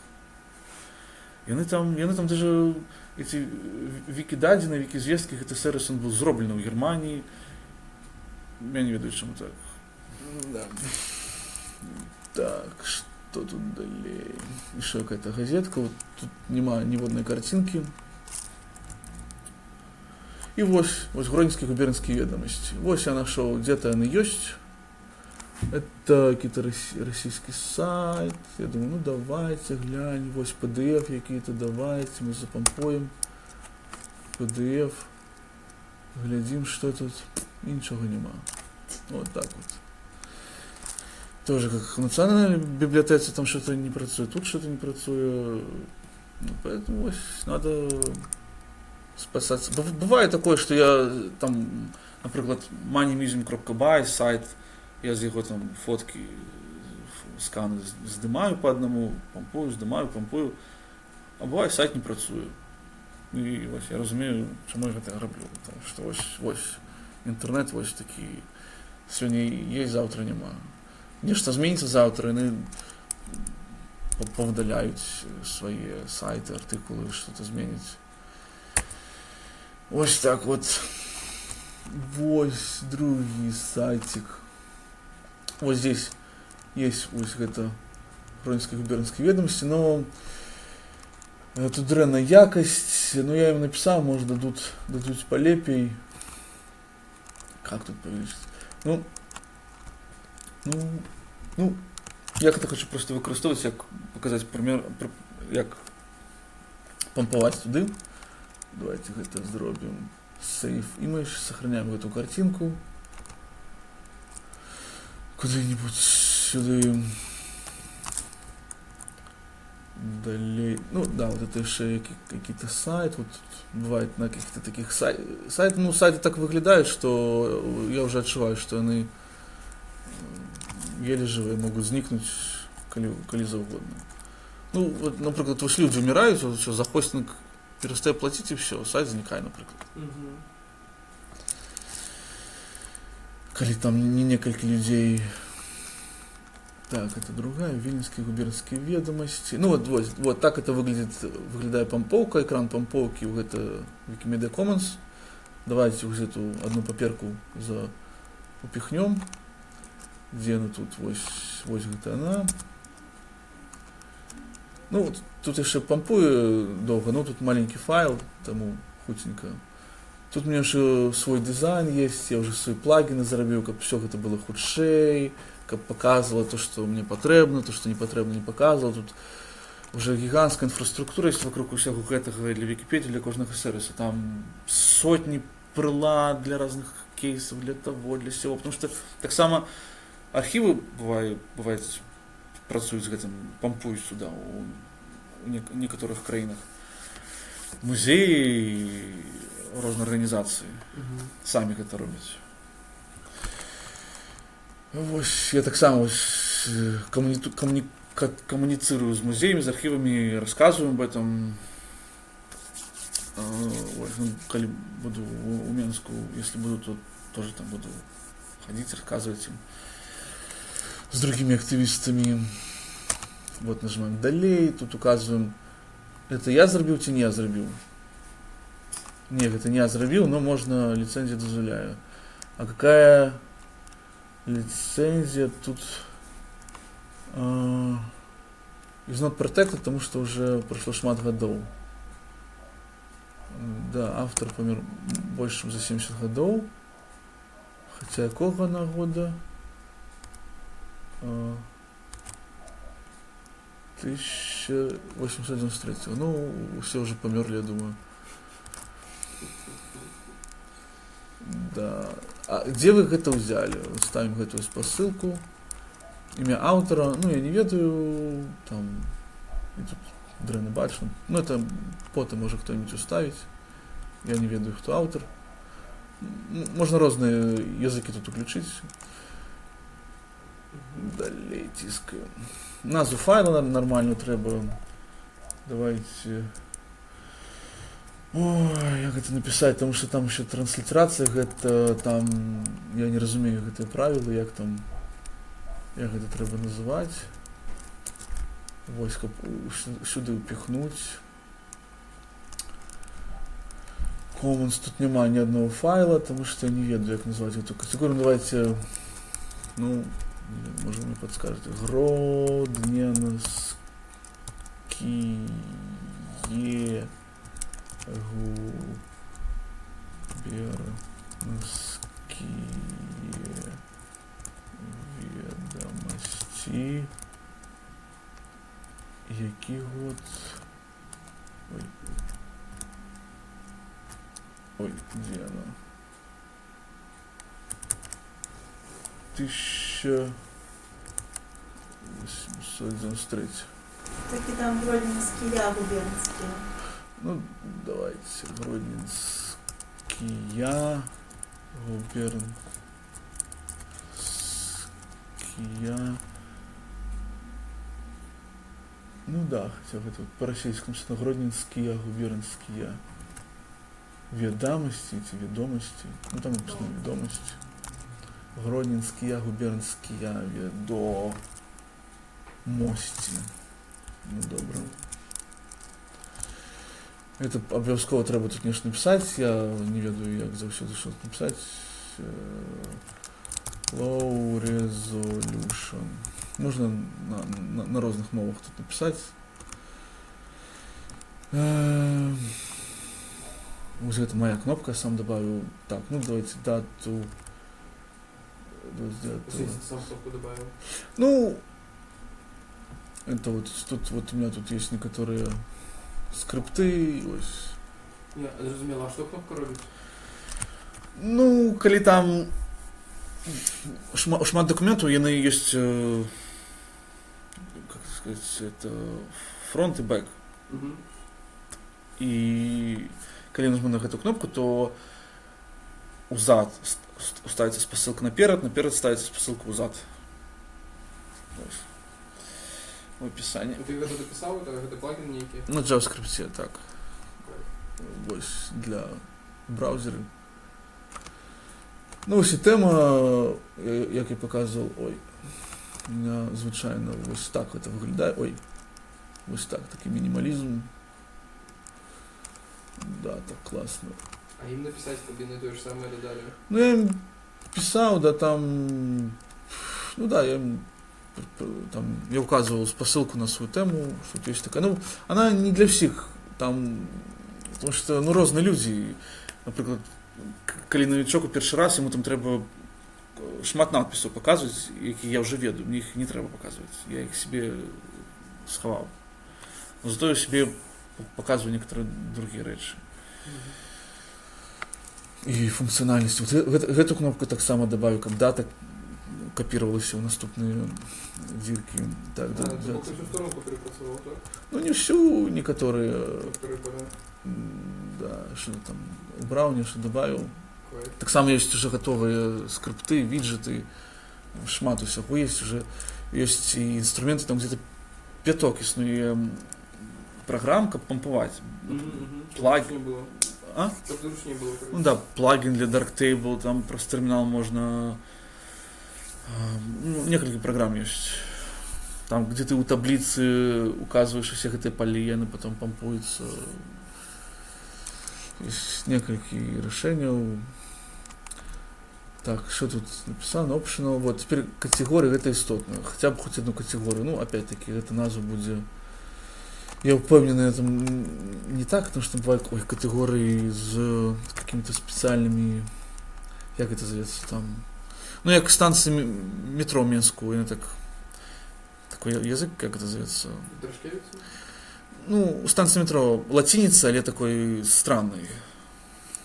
Яны там даже эти вікідадзены, вікізвесткі, гэты сервіс, он был зроблены ў Германии. Я не ведаю, чаму так. Да. Так, что тут далей? Еще какая-то газетка. Вот тут нема ніводнай картинки. І вось Гродненские губернские ведомости. Вось я нашел, где-то они есть. Это какие-то российский сайт. Я думаю, ну давайте глянь. Вось PDF какие-то, давайте мы запомпуем. PDF. Глядим, что тут. И ничего нема. Вот так вот. Тоже как в национальной библиотеке там что-то не працуе, тут что-то не працуе. Ну, поэтому вось надо спасаться. Бывает такое, что я там, например, moneymuseum.by сайт, я з його там фотки, скани здимаю по одному, помпую, здимаю, помпую. А буває, сайт не працює. І ось я розумію, чому я це роблю. Тому що ось інтернет ось такий. Сьогодні є, завтра нема. Нешта зміниться завтра, вони повидаляють свої сайти, артикули, що-то зміниться. Ось так от. Ось другий сайтик. Вот здесь есть ось гэта Гродненские губернские ведомости, но тут дрэнная якасць, ну я им написал, может, дадут палепей. Как тут павялічыць? Ну, я гэта хочу просто выкарыстоўваць, як показаць пример, як пампаваць туды. Давайте гэта зробім. Save image, сохраняем эту картинку. Куда-нибудь сюда. Далей. Ну да, вот это еще какие-то сайт. Вот бывает на каких-то таких сайтах. Ну, сайты так выглядают, что я уже адчуваю, что они еле живые, могут знікнуць калі заўгодна. Ну, вот, напрыклад, вось людзі умираюць, вот всё, за хостинг перастае плаціць, і всё, сайт знікае, напрыклад. Калі там не некалькі людзей. Так, это другая, Виленские губернские ведомости. Ну вот так это выглядит, выглядае пампоўка, экран пампоўкі ў гэта Wikimedia Commons. Давайте вот эту одну паперку за упихнем. Где она тут? Вось гэта она. Ну, вот тут яшчэ пампую доўга, но тут маленький файл, таму хуценька. Тут у меня еще свой дизайн есть, я уже свои плагины зарабіў, каб всё гэта было хутчэй, каб показывало то, что мне патрэбна, то, что не патрэбна, не показывало. Тут уже гигантская инфраструктура есть вокруг усяго гэтага для Википедии, для кожнага сервиса. Там сотни прылад для разных кейсов, для того, для сего. Потому что таксама архівы бывает працуюць з гэтым, пампуюць сюда у некаторых краінах. Музеі, розныя арганізацыі самі гэта робяць. Вось я таксама вось, камуніцырую з музеямі, з архівамі, рассказываю об этом. Ой, ну, калі буду у Менску, если буду, то тоже там буду ходить, рассказывать им с другими активистами. Вот нажимаем далей, тут указываем, это я зрабіў ці не я зрабіў. Не, это не я зрабіў, но можно, лицензия дозволяю. А какая лицензия тут? Is not protected, потому что уже прошло шмат гадоў. Да, автор помер больше, чем за 70 гадоў. Хотя якога на года? 1893. Ну, все уже померли, я думаю. Да. А где вы это взяли? Ставим эту спасылку. Имя автора, ну, я не ведаю, там, и тут дрэнна бачна. Ну, это потом может кто-нибудь уставить. Я не ведаю, кто автор. Можно разные языки тут уключить. Далей ціскаем. Назву файла нормально трэба. Давайте. Ой, як гэта написать, потому что там еще транслитерация, гэта там, я не разумею гэтыя правілы, як там, як гэта трэба называць. Вось, каб сюды упихнуть. Commons, тут няма ни одного файла, потому что я не ведаю, як назвать эту категорию. Ну, давайте, ну, может, мне подскажете. Гродненские губернские ведомости. Які год? Ой. Ой, где она? 1893. Такі там гродненские, а губернские. Ну, давайте, гродненские, губернские. Ну да, хотя бы это вот по-российскому всё, гродненские, губернские. Ведомости, эти ведомости. Ну там написано ведомости. Гродненские, губернские, ведомости. Ну, добра. Это абавязкова трэба тут нешта написать. Я не ведаю, як заўсёды што тут написать. Low resolution. Можна на розных мовах тут напісаць. Вось гэта моя кнопка, сам добавил. Так, ну давайте дату. Давайте дату. Сам кнопку добавил. Ну, это вот тут вот у меня тут есть некоторые скрипты. Вось. Не, зразумела, а што кнопка робіць? Ну, калі там шмат дакументаў, яны ёсць, как сказать, это фронт і бэк. І калі нажму на гэту кнопку, то узад ставіцца спасылка наперад, наперад ставіцца спасылка ўзад. Вось. В описании. Ты гэта дапісаў, гэта плагін нейкі? На JavaScript, так. Вось для браузеры. Ну, вось і тэма, як я показывал, ой, у меня звычайна вось так это выглядае, ой, вось так, такі мінімалізм. Да, так класна. А ім напісаць, каб яны тое ж самае дадалі? Ну, я им писал, да, там, ну да, я им там, я указывал спасылку на свою тему, что вот есть такая, ну, она не для всех, там, потому что, ну, розныя людзі, напрыклад, калі навічок у першы раз, яму там трэба шмат надпісаў паказваць, які я ўжо ведаю, мне іх не трэба паказваць, я іх себе схаваў. Но зато я себе показываю некоторые другие рэчы. І функцыянальнасць. Вот гэту кнопку таксама добавлю, каб дата капіравалася ў наступныя дзіркі. Так, А, да, ты да. бок усю старонку перапрацаваў, так? Ну, не всю, некоторые, Некоторые поля. Да, что там убрал, не что добавил. Кайф. Таксама ёсць уже готовыя скрипты, виджеты, шмат усяго есть уже. Есть і інструменты, там где-то пяток існуе праграм, каб пампаваць. Плагін. Зручнее было. А? Каб зручнее было, короче. Ну да, плагин для Darktable, там просто терминал можно. Ну, некалькі программ есть. Там, где ты у таблицы указываешь все гэтыя палі, яны потом пампуются. Есть некалькі рашэнняў. Так, что тут написано? Optional. Вот, теперь категории, гэта істотна. Хотя бы хоть одну категорию. Ну, опять-таки, гэта назва будзе. Я упэўнены, это не так, потому что бывают, ой, категории з какими-то специальными, як это зовется там, ну, як станции метро Минску, яны так, такой язык, как это зовется? Дашкевица? Ну, станция метро латиница, але такой странный.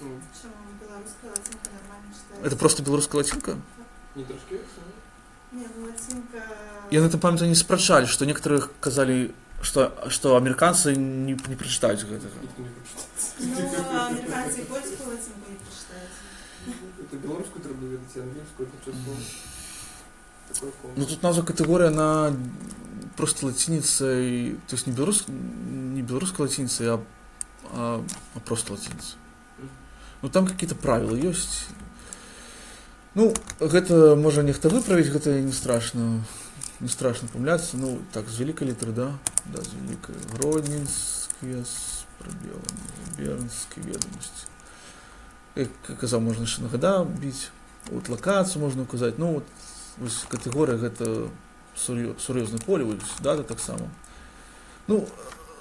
Ну, Чаму, беларуская лацінка нормально читается? Это просто белорусская латинка? Не Дашкевица, не? Не, ну лацінка. Я на этом памятаю, они спрачалі, что некоторые казалі, что американцы не прочитают гэтага. Никто не прочитает. Ну, американцы и польскую лацінку не прочитают. Это белорусскую трэба ведаць, английскую, это число. Такое ком. Ну, тут назва категория, она просто латиницей, то есть не белорусская латиница, а просто латиница. Ну, там какие-то правила есть. Ну, гэта можа нехта выправіць, гэта не страшно. Не страшно памыляцца. Ну, так, з вялікай літары, да? Да, з вялікай. Гродненскія з прабелам, губернскія ведомости. Як я казаў, можна яшчэ на года біць. Вот лакацыю можна указаць. Ну, вот, вось катэгорыя гэта сур'ёзнае поле, вось дата таксама. Ну,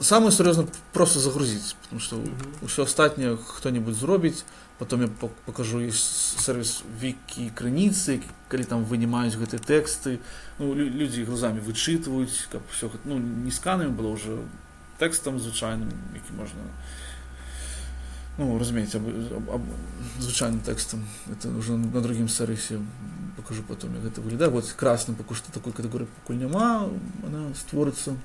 самое сур'ёзна просто загрузить, потому что ўсё астатняе хто-нибудь зробіць. Потом я покажу, есть сервис Вики Крыніцы, калі там вынимаюць гэтыя тэксты. Ну, людзі глазами вычытваюць, каб всё гэта, ну, не сканамі было, уже тэкстам звычайным, які можна, ну, разумееце, звычайным тэкстам. Это уже на другім сервісе покажу потом, як гэта выглядае. Вот красным пока что такой катэгорыі пакуль няма, она створыцца.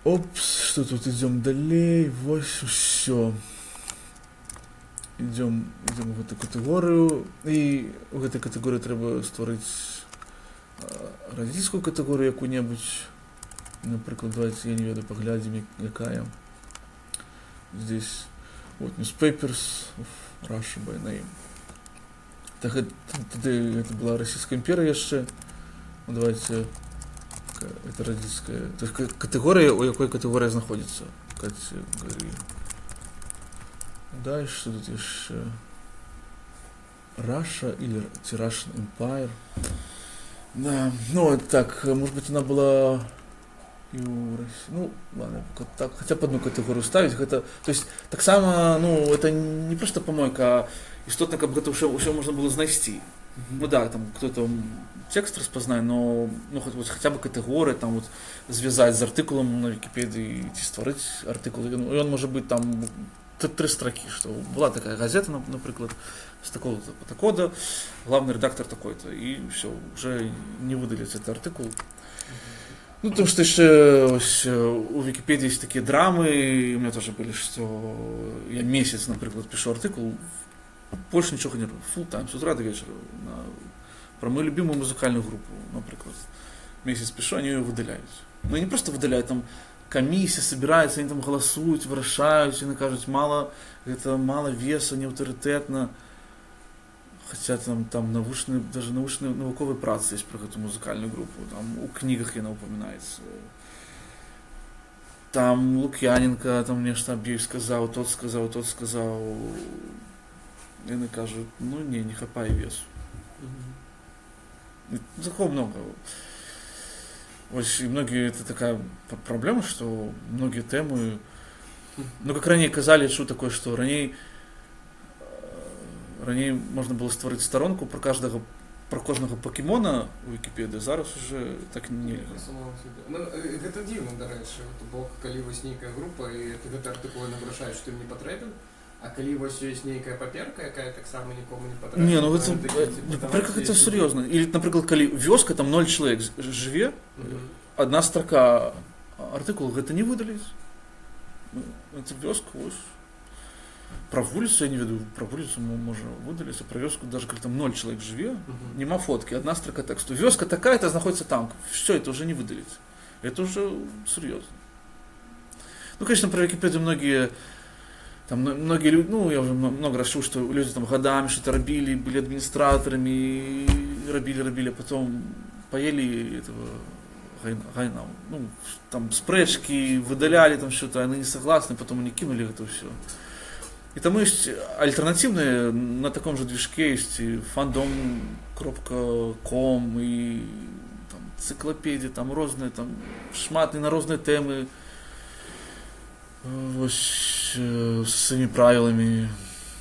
Опс, что тут, идем далей, вось всё. Идем у гэту катэгорыю, і у гэтай катэгорыі трэба стварыць радзіцкую катэгорыю якую-небудзь. Напрыклад, давайте, я не ведаю, паглядзім, якая. Здесь вот Newspapers of Russia by name. Так, это, тады это была Российская империя яшчэ. Ну, давайте, это родительская, то есть категория, у якой категория знаходзіцца. Категория. Дальше что тут яшчэ? Russia или ці Russian Empire. Да, ну так, может быть, она была и у России. Ну, ладно, пока так, хотя бы одну категорию ставить. Гэта, то есть, таксама, ну, это не просто помойка, а істотна, каб гэта ўсё можна было знайсці. Ну да, там кто-то текст распазнае, но ну, хоть, вот, хотя бы катэгорыі там вот звязаць з артыкулам на Вікіпедыі ці стварыць артыкул. І ён можа быць там тры строки, что была такая газета, напрыклад, с такого-то по такого-то, главный редактор такой-то, и все, уже не выдаліць этот артыкул. Ну, потому что еще ось, у Википедии есть такие драмы, и у меня тоже были, что я месяц, например, пишу артыкул, больше ничего не роблю, full time, с утра до вечера, про мою любимую музыкальную группу, например. Месяц пишу, они ее выдаляют. Ну, не просто выдаляют, там комиссия собирается, они там голосуют, вырашаюць, яны кажуць, мало, это мало веса, не авторитетно. Хотя там научные, даже научные, навуковыя працы есть про эту музыкальную группу, там у книгах яна упоминается. Там Лук'яненко там нешта аб ёй сказаў, тот сказаў, тот сказаў. Яны кажуць, ну не хапае весу. И такого много. Ось, и многие, это такая проблема, что многие темы, ну, как ранее казалі, что такое, что раней можна было стварыць старонку про кожнага покемона у Вікіпедыі, зараз уже так нельга. Самого себе. Ну, гэта дзіўна, дарэчы, то бок, калі вось нейкая група і гэты артыкул яны вырашаюць, што ім не патрэбен, а калі вось ёсць нейкая паперка, якая таксама нікому не патрэбна, Не, ну то гэта, яны такія, типу, напрыклад, давайте гэта сур'ёзна. Или, напрыклад, калі вёска, там 0 чалавек жыве, одна строка артыкул, гэта не выдаліць. Ну, это вёска, вось. Про вуліцу я не ведаю, про вуліцу можа выдаліць, а про вёску, даже калі там 0 чалавек жыве, нема фотки, одна строка тексту. Вёска такая-то знаходзіцца там. Все, это уже не выдаліць. Это уже серьезно. Ну, конечно, про Википедию многие там многие люди, ну, я уже много раз чул, что люди там годами что-то рабілі, были администраторами, и рабілі, рабілі, а потом поели этого гайна. Ну, там спрэчкі, выдаляли там что-то, они не согласны, потом они кинули это все. И там есть альтернативные, на таком же движке есть и fandom.com, и там энциклопедии, там разные, там шмат на разные темы, вось, с своими правилами.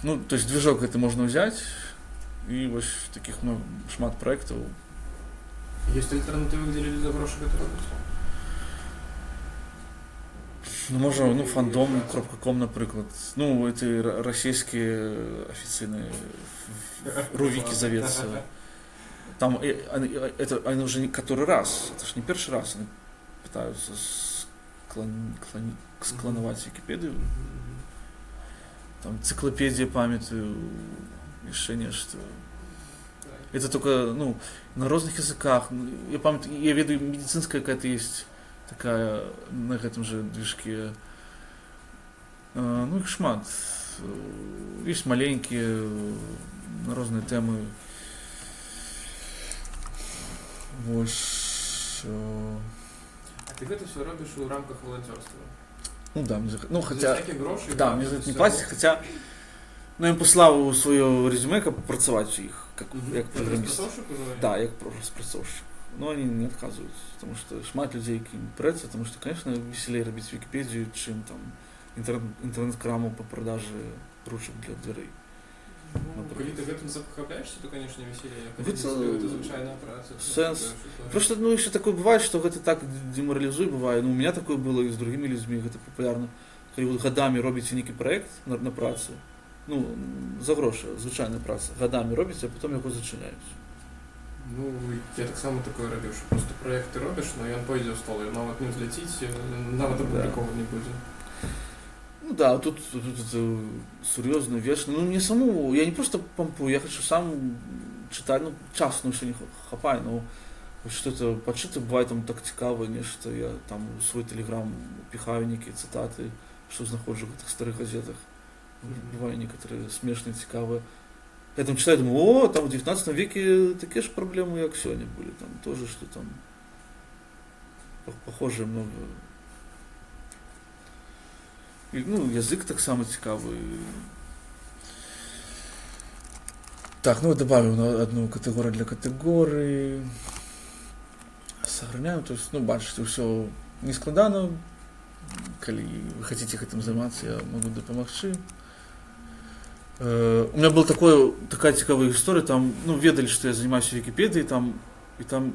Ну, то есть движок это можно взять, и вось таких много, шмат проектов. Ёсць альтэрнатывы, дзе людзі за грошы гэта робяць? Ну, можа, ну, fandom.com, напрыклад. Ну, эти российские официальные Рувики зовется. Там они, это они уже не который раз, это ж не первый раз они пытаются склонаваць Википедию. Там энциклопедия памятаю, яшчэ нешта. Это только, ну, на розных языках. Ну, я памятаю, я ведаю, медицинская какая-то есть такая на гэтым же движке. Ну, их шмат. Есть маленькие, на розныя тэмы. Вось. А ты гэта все робіш у рамках волонтерства? Ну да, ну За хотя. всякие грошы? Да, мне за это не платят, хотя. Ну, я послаў сваё резюме, каб працаваць у іх, как, як праграміст. Распрацоўшчык ужо? Да, як распрацоўшчык. Но они не отказываются, потому что шмат людей, якім прэцца, потому что, конечно, веселее рабіць Википедию, чем там интернет-краму по продаже ручек для дверей. Ну, калі ты гэтым захапляешься, то, конечно, веселее. А калі Гэта для цябе гэта звычайная праца, то сэнс. такое, што Просто, ну, еще такое бывает, что гэта так деморализует, бывает. Ну, у меня такое было и с другими людьми, гэта популярно. Калі вот годами робіце нейкі проект на працы, ну, за грошы, звычайная праца, годами робіце, а потом яго зачыняюць. Ну, я таксама такое рабіў, што просто проект ты робіш, но ён пойдзе ў стол, і нават не ўзляціць, нават апублікован не будзе. Ну да, тут это серьезно, вечно. Ну, мне самому, я не просто помпую, я хочу сам читать, ну, час, ну, все не хапае, но что-то почитать бывает там так цікаво, нешта, я там у свой телеграм пихаю некие цитаты, что знаходжу в этих старых газетах. Бывают некоторые смешные, цікавые. Я там читаю, думаю, о, там в 19 веке такие же проблемы, как сегодня были, там тоже, что там похожее много. І, ну, язык таксама цікавы. Так, ну добавил на одну категорию для категории. Сохраняем, то есть, ну, бачыце, ўсё не складана. Калі вы хотите гэтым займацца, я могу дапамагчы. У меня был такая цікавая гісторыя, там, ну, ведалі, што я занимаюсь Википедией, там, і там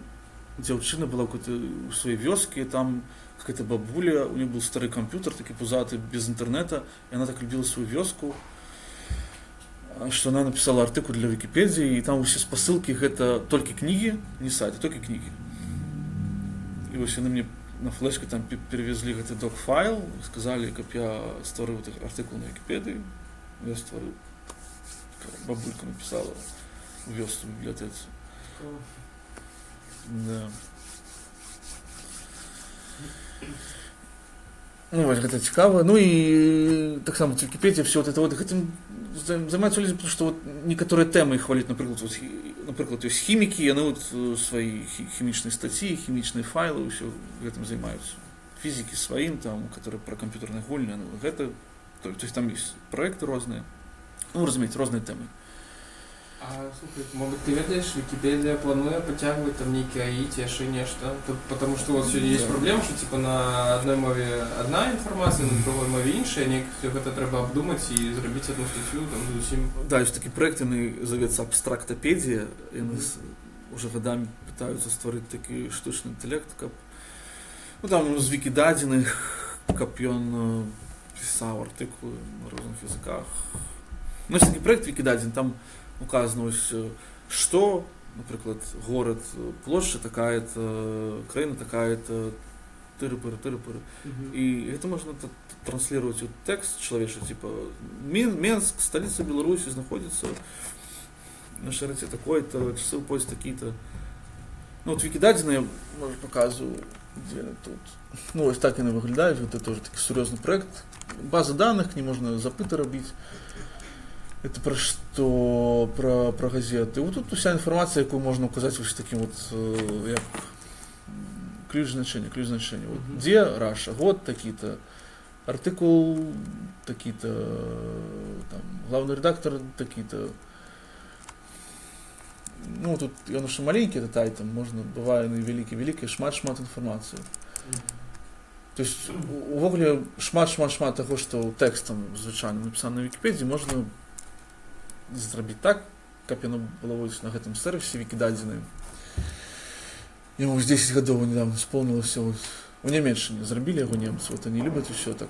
дзяўчына была какой-то у сваёй вёске, там какая-то бабуля, у нее был старый компьютер, такі пузатый, без интернета, и она так любила свою вёску, что она написала артыкул для Википедии, и там все спасылкі гэта толькі кнігі, не сайты, толькі кнігі. І вось яны мне на флешку там перевезли гэты док-файл, сказали, каб я стварыў гэты артыкул на Википедии. Я стварыў. Такая бабулька написала у вёсцы в бібліятэцы. Да. Ну, вось гэта цікава. Ну і таксама вот Вікіпедія, все вот это вот гэтым займаюцца людзі, потому что вот некаторыя тэмы іх хвалюць, напрыклад, вот, напрыклад, ёсць хімікі, яны вот свае хімічныя статьі, хімічныя файлы, ўсё гэтым займаюцца. Фізікі сваім там, которые пра камп'ютарныя гульні, ну, гэта, то есть там есть проекты розныя. Ну, разумееце, розныя тэмы. А, слухай, может, ты ведаеш, Википедия плануе пацягваць там нейкі АІ ці яшчэ нешта? Потому что вот сёння есть Да. праблема, что типа на одной мове одна інфармацыя, на другой мове іншая, неяк всё гэта трэба абдумаць і зрабіць одну статью там зусім. Да, ёсць такі проект, яны завецца Абстрактапедія, яны уже годамі пытаюцца стварыць такі штучны інтэлект, каб, ну, там з вікідадзеных, каб ён пісаў артыкулы на розных языках. Ну, ёсць такі проект Вікідадзен, там указано ось, што, напрыклад, горад, плошча такая-то, краіна такая-то, тыры-пыры, тыры-пыры. И это можно транслировать вот текст человечий, типа Менск, столица Беларуси, находится на широте такой-то, часы поезд такие-то. Ну вот Викидадзіна я, может, показываю, где она тут. Ну, вось так яны выглядаюць, вот это тоже такі сур'ёзны проект. База данных, к ней можно запыты рабіць. Это про что? Про газеты. Вот тут уся інфармацыя, якую можна указаць вось таким вот, як ключ значения, ключ значения. Вот, где Раша, год такие-то, артыкул такие-то, там, главный редактор такие-то. Ну, тут ён яшчэ маленькі, этот айтем, можна, бывае, на вялікі-вялікі, шмат-шмат інфармацыі. То есть, увогуле, шмат-шмат-шмат таго, што тэкстам звычайным напісана на Вікіпедіі, можна зрабіць так, каб яно было вось на гэтым сервісе Вікідадзены. Яму вось 10 гадоў недавно исполнилось, вот, у Нямеччыне зрабілі яго немцы, вот они любят усё так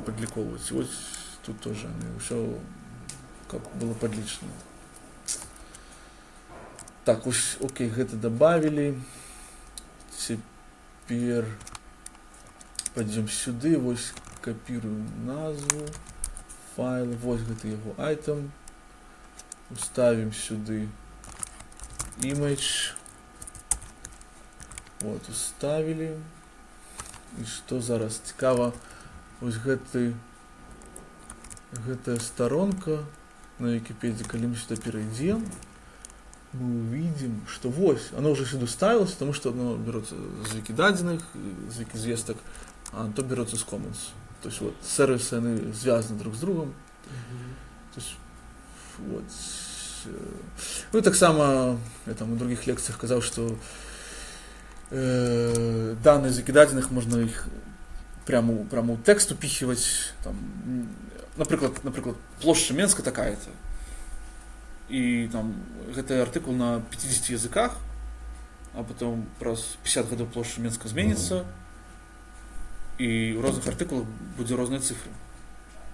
падліковваць. Вот тут тоже они ўсё каб было падлічана. Так, уж, окей, гэта добавили. Теперь пойдем сюды, вось копируем назву, файл, вось гэта яго item. Уставим сюды image. Вот, уставили. І што зараз цікава, ось гэтая старонка на Википедии, калі мы сюда перейдем, мы увидим, что вось, оно уже сюда ставилось, потому что оно берется з Викидадзеных, з Викизвесток, а то берется с Commons. То есть вот сервисы, они связаны друг с другом. То есть, вот. Ну и так само, я там у других лекциях казаў, что данные з Викидадзеных можно их прямо у текст упихивать. Там, напрыклад, плошча Менска такая-то. И там гэты артыкул на 50 языках, а потом праз 50 гадоў плошча Менска зменіцца, і ў розных артыкулах будзе розныя цифры.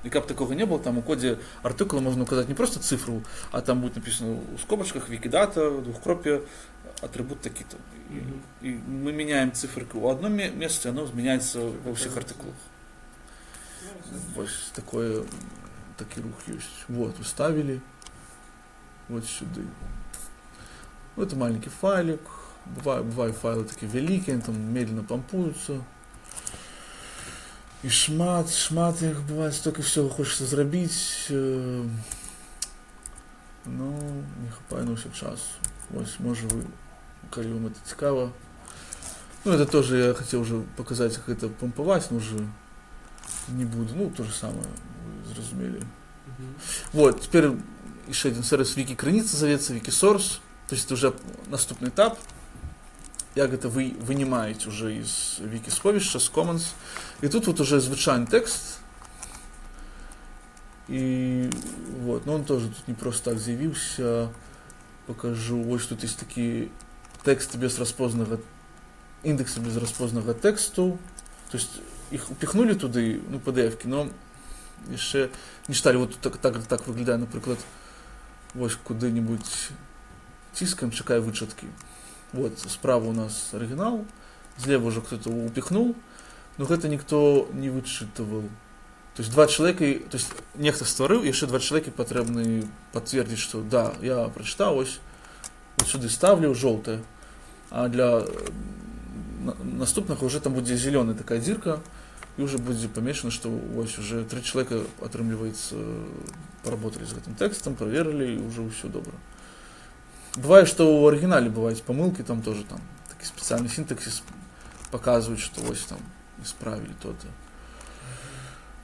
И каб такого не было, там у коде артыкула можно указать не просто цифру, а там будет написано у скобочках Викидата, двухкропе, атрибут таки-то. И, и мы меняем циферку у одном месте, оно изменяется во всех артыкулах. Вот такое, такі рух есть. Вот, уставили. Вот сюда. Ну, это маленький файлик. Бывают файлы такие великие, они там медленно помпуются. І шмат, шмат іх бывае, столько всего хочется зрабіць. Ну, не хапае на ўсё часу. Вось, можа вы, калі вам это цікава. Ну, это тоже я хотел уже показать, как это помповать, но уже не буду. Ну, то же самое, вы зразумелі. Вот, теперь еще один сервис Wiki Крыница зовется, Wikisource. То есть это уже наступны этап. Як гэта вы вынимаете уже из вікісховішча, з Commons. І тут вот уже звычайны тэкст. І вот, но он тоже тут не просто так з'явіўся. Покажу. Вось тут есть такі тэксты без распознага індекса, без распознага тэксту. То есть их упихнули туды, ну, PDF-ки, но яшчэ не читали. Вот тут так выглядае, напрыклад, вось куды-нибудь ціскаем, чакай вычыткі. Вот, справа у нас оригинал, злева уже кто-то упихнул, но гэта никто не вычитывал. То есть два человека, то есть нехта стварыў, яшчэ два чалавекі патрэбны подтвердить, что да, я прочитал, ось, вот сюды ставлю жоўтае, а для наступнага уже там будзе зялёная такая дзірка, і уже будзе памечана, што вось уже тры чалавека, атрымліваецца, поработали з гэтым тэкстам, праверылі, і уже ўсё добра. Бывае, што ў арыгінале бываюць памылкі, там тоже там такі спецыяльны сінтаксіс паказваюць, што вось там исправили то-то.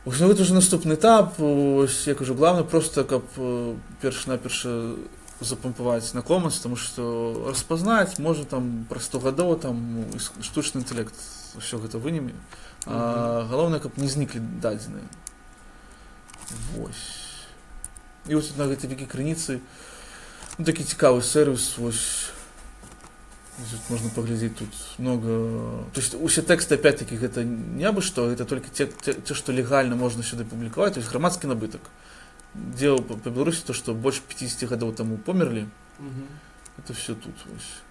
Ось, ну, гэта уже наступны этап. Ось, я кажу, главное просто, каб перш-наперш запампаваць на Commons, потому что распазнаць можа там праз 100 гадоў там штучны інтэлект ўсё гэта вынеме. А галоўнае, каб не зніклі дадзеныя. Вось. І вось на гэтай вікі крыніцы, ну, такі цікавы сервіс, вось. Тут можно паглядзець, тут много, то есть усе тэксты, опять-таки, гэта не абы што, это только те, что легально можно сюда публиковать, то есть грамадскі набытак. Дело по Беларуси, то, что больше 50 гадоў таму померли, это все тут вось.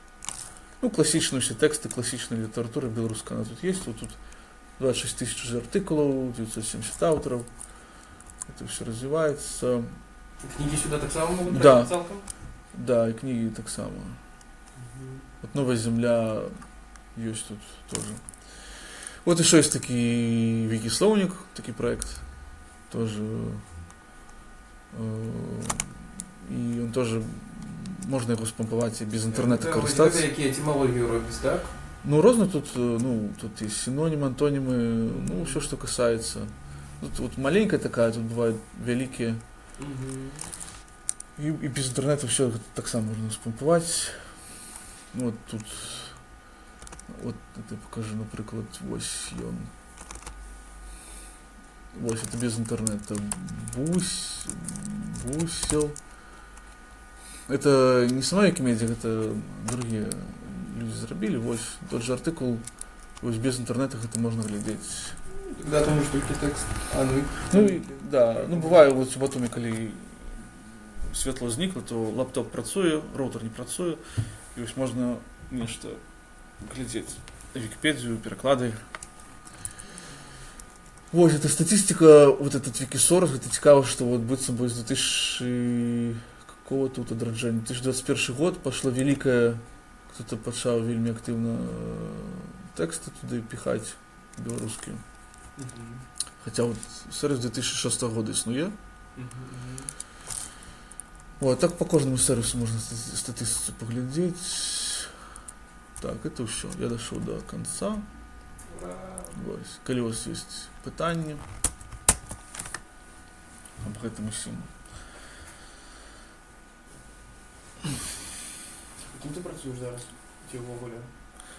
Ну, класічныя все тэксты, класічная літаратура беларуская, она тут есть. Вот тут 26 тысяч уже артыкулаў, 970 аўтараў. Это все развивается. Кнігі сюда таксама могуць Да. трапіць цалкам? Да, и книги таксама. Вот «Новая земля» есть тут тоже. Вот еще есть такой вики-словник, такой проект. Тоже. И он тоже, можно его спампаваць и без интернета Гэта, карыстацца. Гэта які этымалогію робіць, так? Ну, розно тут, ну, тут есть синонимы, антонимы, ну, все, что касается. Тут вот маленькая такая, тут бывают вялікія. И без интернета все таксама можно спампаваць. Ну, вот тут, вот это я покажу, напрыклад, вось ён. Вось, это без интернета. Бусь, бусел. Это не сама Викимедиа, это другие люди зрабілі. Вось, тот же артыкул, вось без интернета гэта можна глядзець. Да, там уже толькі тэкст. А, ну, Ну, і, да, ну бывае, вот у Батумі, калі святло знікла, то лаптоп працуе, роутер не працуе, і вось можна нешта глядзець. Вікіпедію, пераклады. Вось, это статистика, вот этот Викисорус, это цікава, что вот быццам бы з 2000 какого тут адраджэння, 2021 год пошла великая, кто-то пачаў вельмі актыўна тэксты туды піхаць беларускія. Хотя вот сервис 2006 года існуе. Вот, так по кожнаму сервису можно статистику поглядеть. Так, это все. Я дошел до конца. Ура. Вось. Калі у вас есть пытанні аб гэтым усім. Кім ты працуеш зараз? Ці ўвогуле?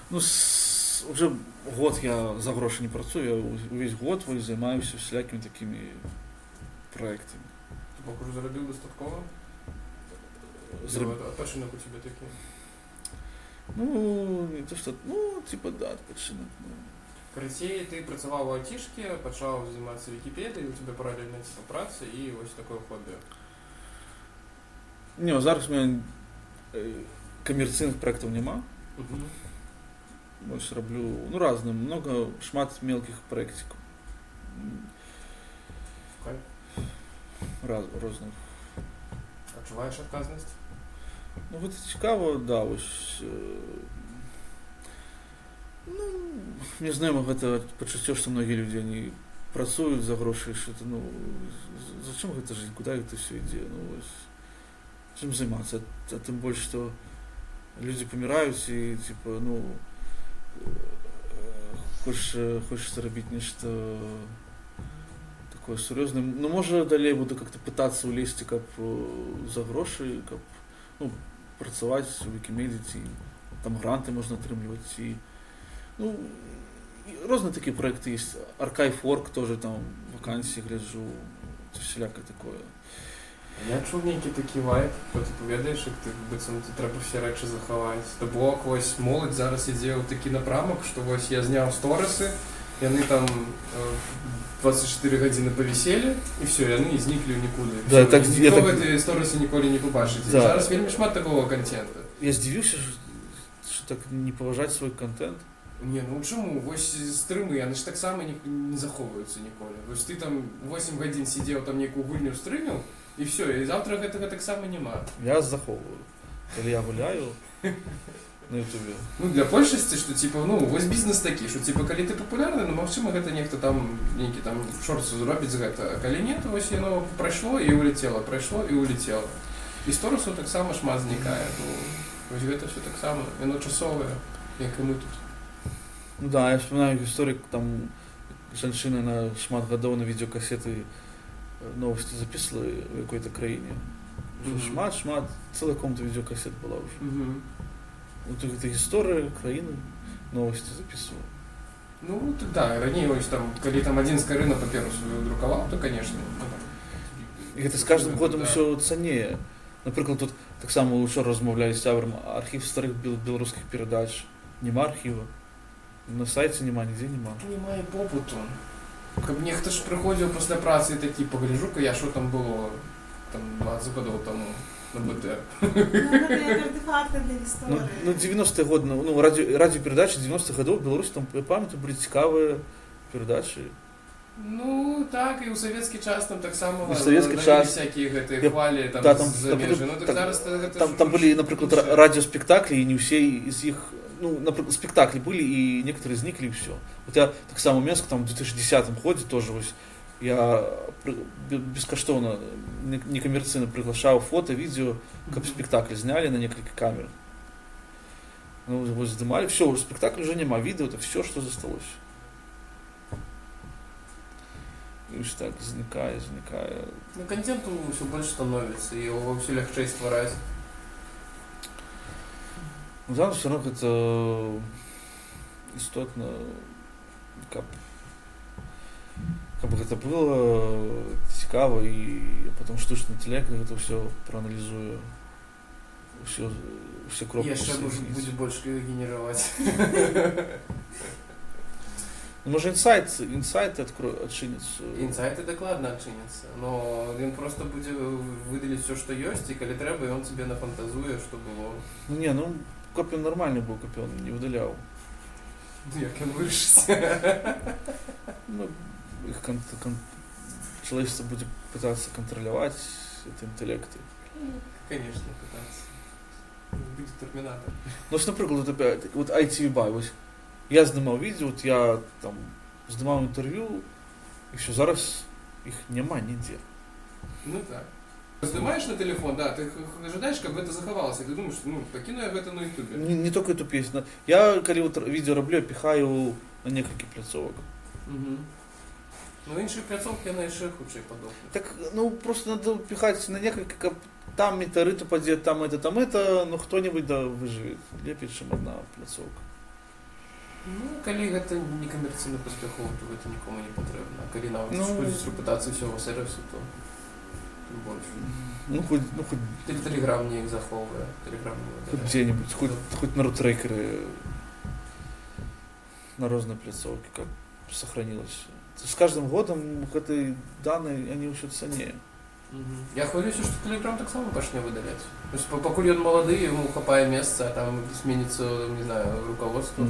Ну, уже год я за грошы не працую, я увесь год вось займаюся всялякімі такімі праектамі. Ты пакуль ужо зарабіў дастаткова? Адпачынак у цябе такі? Ну, не то что, ну, типа, да, адпачынак. Ну. Карацей, ты працаваў у айцішке, пачаў займацца Вікіпедыяй, у цябе паралельна типа праца і вось такое хобі. Не, зараз у мяне камерцыйных праектаў няма. Вось раблю, ну, разным, много, шмат мелких проектиков. Кайф. Розных. Адчуваеш адказнасць? Ну, гэта цікава, да, вось. Ну, мне знаёма гэта пачуццё, што многія людзі, они працуюць за грошы, што это, ну, зачем гэта жыць, куда гэта всё ідзе, ну, вось, чым займацца, а тым больш, што людзі паміраюць і, типа, ну, хочется рабіць нешта такое сур'ёзнае. Ну, можа, далей буду как-то пытаться улезці, каб за грошы, каб, ну, працаваць у Вікімедіі ці Там гранты можна атрымліваць і, ну, і розныя такія праекты есть. Archive.org тоже, там вакансіі гляджу, всялякае такое. Я чуў нейкі такі вайб, то ты ведаеш, як ты быццам ты трэба все рэчы захаваць. То бок вось моладзь зараз ідзе ў такі напрамак, што вось я зняў сторысы, яны там 24 гадзіны павіселі, і все, яны зніклі ў нікуды. Да, Всё, так, ніхто я так- гэтыя сторысы ніколі не пабачыць. І Да. зараз вельмі шмат такого контента. Я здзівіўся, што так не паважаць свой контент. Не, ну чаму? Вось стрымы, яны ж таксама не захоўваюцца ніколі. Вось ты там 8 гадзін сидзеў, там нейкую гульню стрыміў, і все, і заўтра гэтага таксама няма. Я захоўваю. Калі я гуляю на ютубе. Ну, для большасці, што типа, ну, вось бізнес такі, што типа, калі ты папулярны, ну, магчыма, гэта нехта там нейкі там шорт зробіць з гэта, а калі не, то вось яно прайшло і улетело, прайшло і улетело. І сторысаў таксама шмат знікае. Ну, вось гэта все таксама, яно часовае, як і мы тут. Ну да, я вспоминаю историк, там жанчына на шмат гадоў на видеокассеты новости записывала в какой-то краіне. Уже шмат, шмат, целая комната видеокассет была уже. Вот это история краіны, новости записывала. Ну, так да, раней вось там, калі там адзін Скарына паперу сваю друкаваў, то, конечно, ну, там, І гэта з каждым годам да. усё цаннее. Напрыклад, тут таксама учора размаўлялі з сябрам, архіў старых беларускіх перадач. Няма архіва. На сайце няма, нідзе няма. Няма і попыту. Каб нехта ж прыходзіў пасля працы і такі, пагляжу-ка я, що там было там 20 гадоў таму на БТ. Ну, гэта як артэфакты для Ну, гісторыі. ну 90-е годы, ну, радиопередачи 90-х годов в Беларуси, там, я памятаю, были цікавыя передачи. Ну так, і ў савецкі час там таксама І ў савецкі лавілі час. всякія гэтыя хвалі там, Да, там, з-за межы. Ну так, зараз гэта Там, ж там были, например, іншае. радиоспектакли, и не все из их, ну, например, спектакли были, и некоторые зникли, и все. Вот я так само Менск, там, в 2010 году тоже, вось, я бескаштоўна, некамерцыйна приглашаў фото, видео, каб спектакль зняли на несколько камер. Ну, вот здымали, все, уже спектакль уже нема, видео, это все, что засталось. І ось так знікае, знікае. Ну, контенту ўсё больш становіцца, і яго ўсё лягчэй ствараць. Ну, зараз все равно гэта істотна, каб гэта было цікава, і потом штучны інтэлект гэта ўсё прааналізуе, усе кропкі Яшчэ соединіць. будзе больш генераваць. Ну, можа, інсайты адчыняцца. Інсайты дакладна адчыняцца, но ён просто будзе выдаліць все, што ёсць, і калі трэба, ён цябе нафантазуе, што было. Ну, не, ну, каб ён нармальны быў, каб ён не выдаляў. Ну, як ён вырашыць. Ну, іх чалавечество будзе пытацца кантраляваць это інтэлекты. Конечно, пытацца. Будзе тэрмінатор. Ну, ось, наприклад, от опять, от ITV Buy, ось я здымаў відэо, от я там здымаў інтэрв'ю, і все, зараз іх няма нідзе. Ну так. Здымаеш на телефон, да, ты ожидаешь, каб гэта захавалася, і ты думаешь, ну, пакіну я гэта на ютубе. Не только эту песню. Я, калі от відэо раблю, я піхаю на некалькі пляцовак. Ну, іншыя пляцоўкі яны яшчэ хутчэй падохнуць. Так, ну, просто надо пихать на некалькі, каб там метеорит упадет, там это, там это, но кто-нибудь да выживет. Лепей, чым одна пляцоўка. Ну, калі гэта не камерцыйна паспяхова, то гэта нікому не патрэбна. А калі нават Ну, шкодзіць рэпутацыі ўсяго сэрвісу, то тым больш. Ну, хоть Телеграм неяк захоўвае, Телеграм не хоть выдаляе. где-нибудь, хоть на рутрекеры, на розные пляцоўкі, как сохранилось. С каждым годом гэтай данные, они ўсё ценнее. Я хвалююся, што Телеграм таксама пачне выдаляць. То есть, пакуль ён малады, яму хапае месца, а там зменіцца, не знаю, руководство.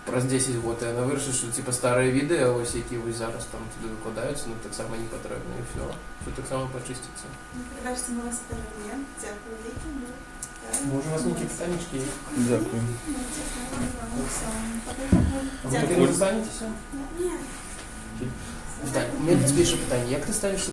Праз 10 год і яна вырашыць, што типа старыя відэа, ось які вось зараз там туды выкладаюцца, ну таксама не патрэбна, і всё. Всё таксама пачысціцца. Ну, прабачце, мы вас пераб'ем. Дзякуй вялікі. Ну, так. Можа, у вас нейкія пытаннічкі ёсць? Дзякую. Ну, дзякую вам усім. А вы Дзякую. так і не застанецеся? Не. Віталь, у мяне да цябе яшчэ пытанне. Як ты ставішся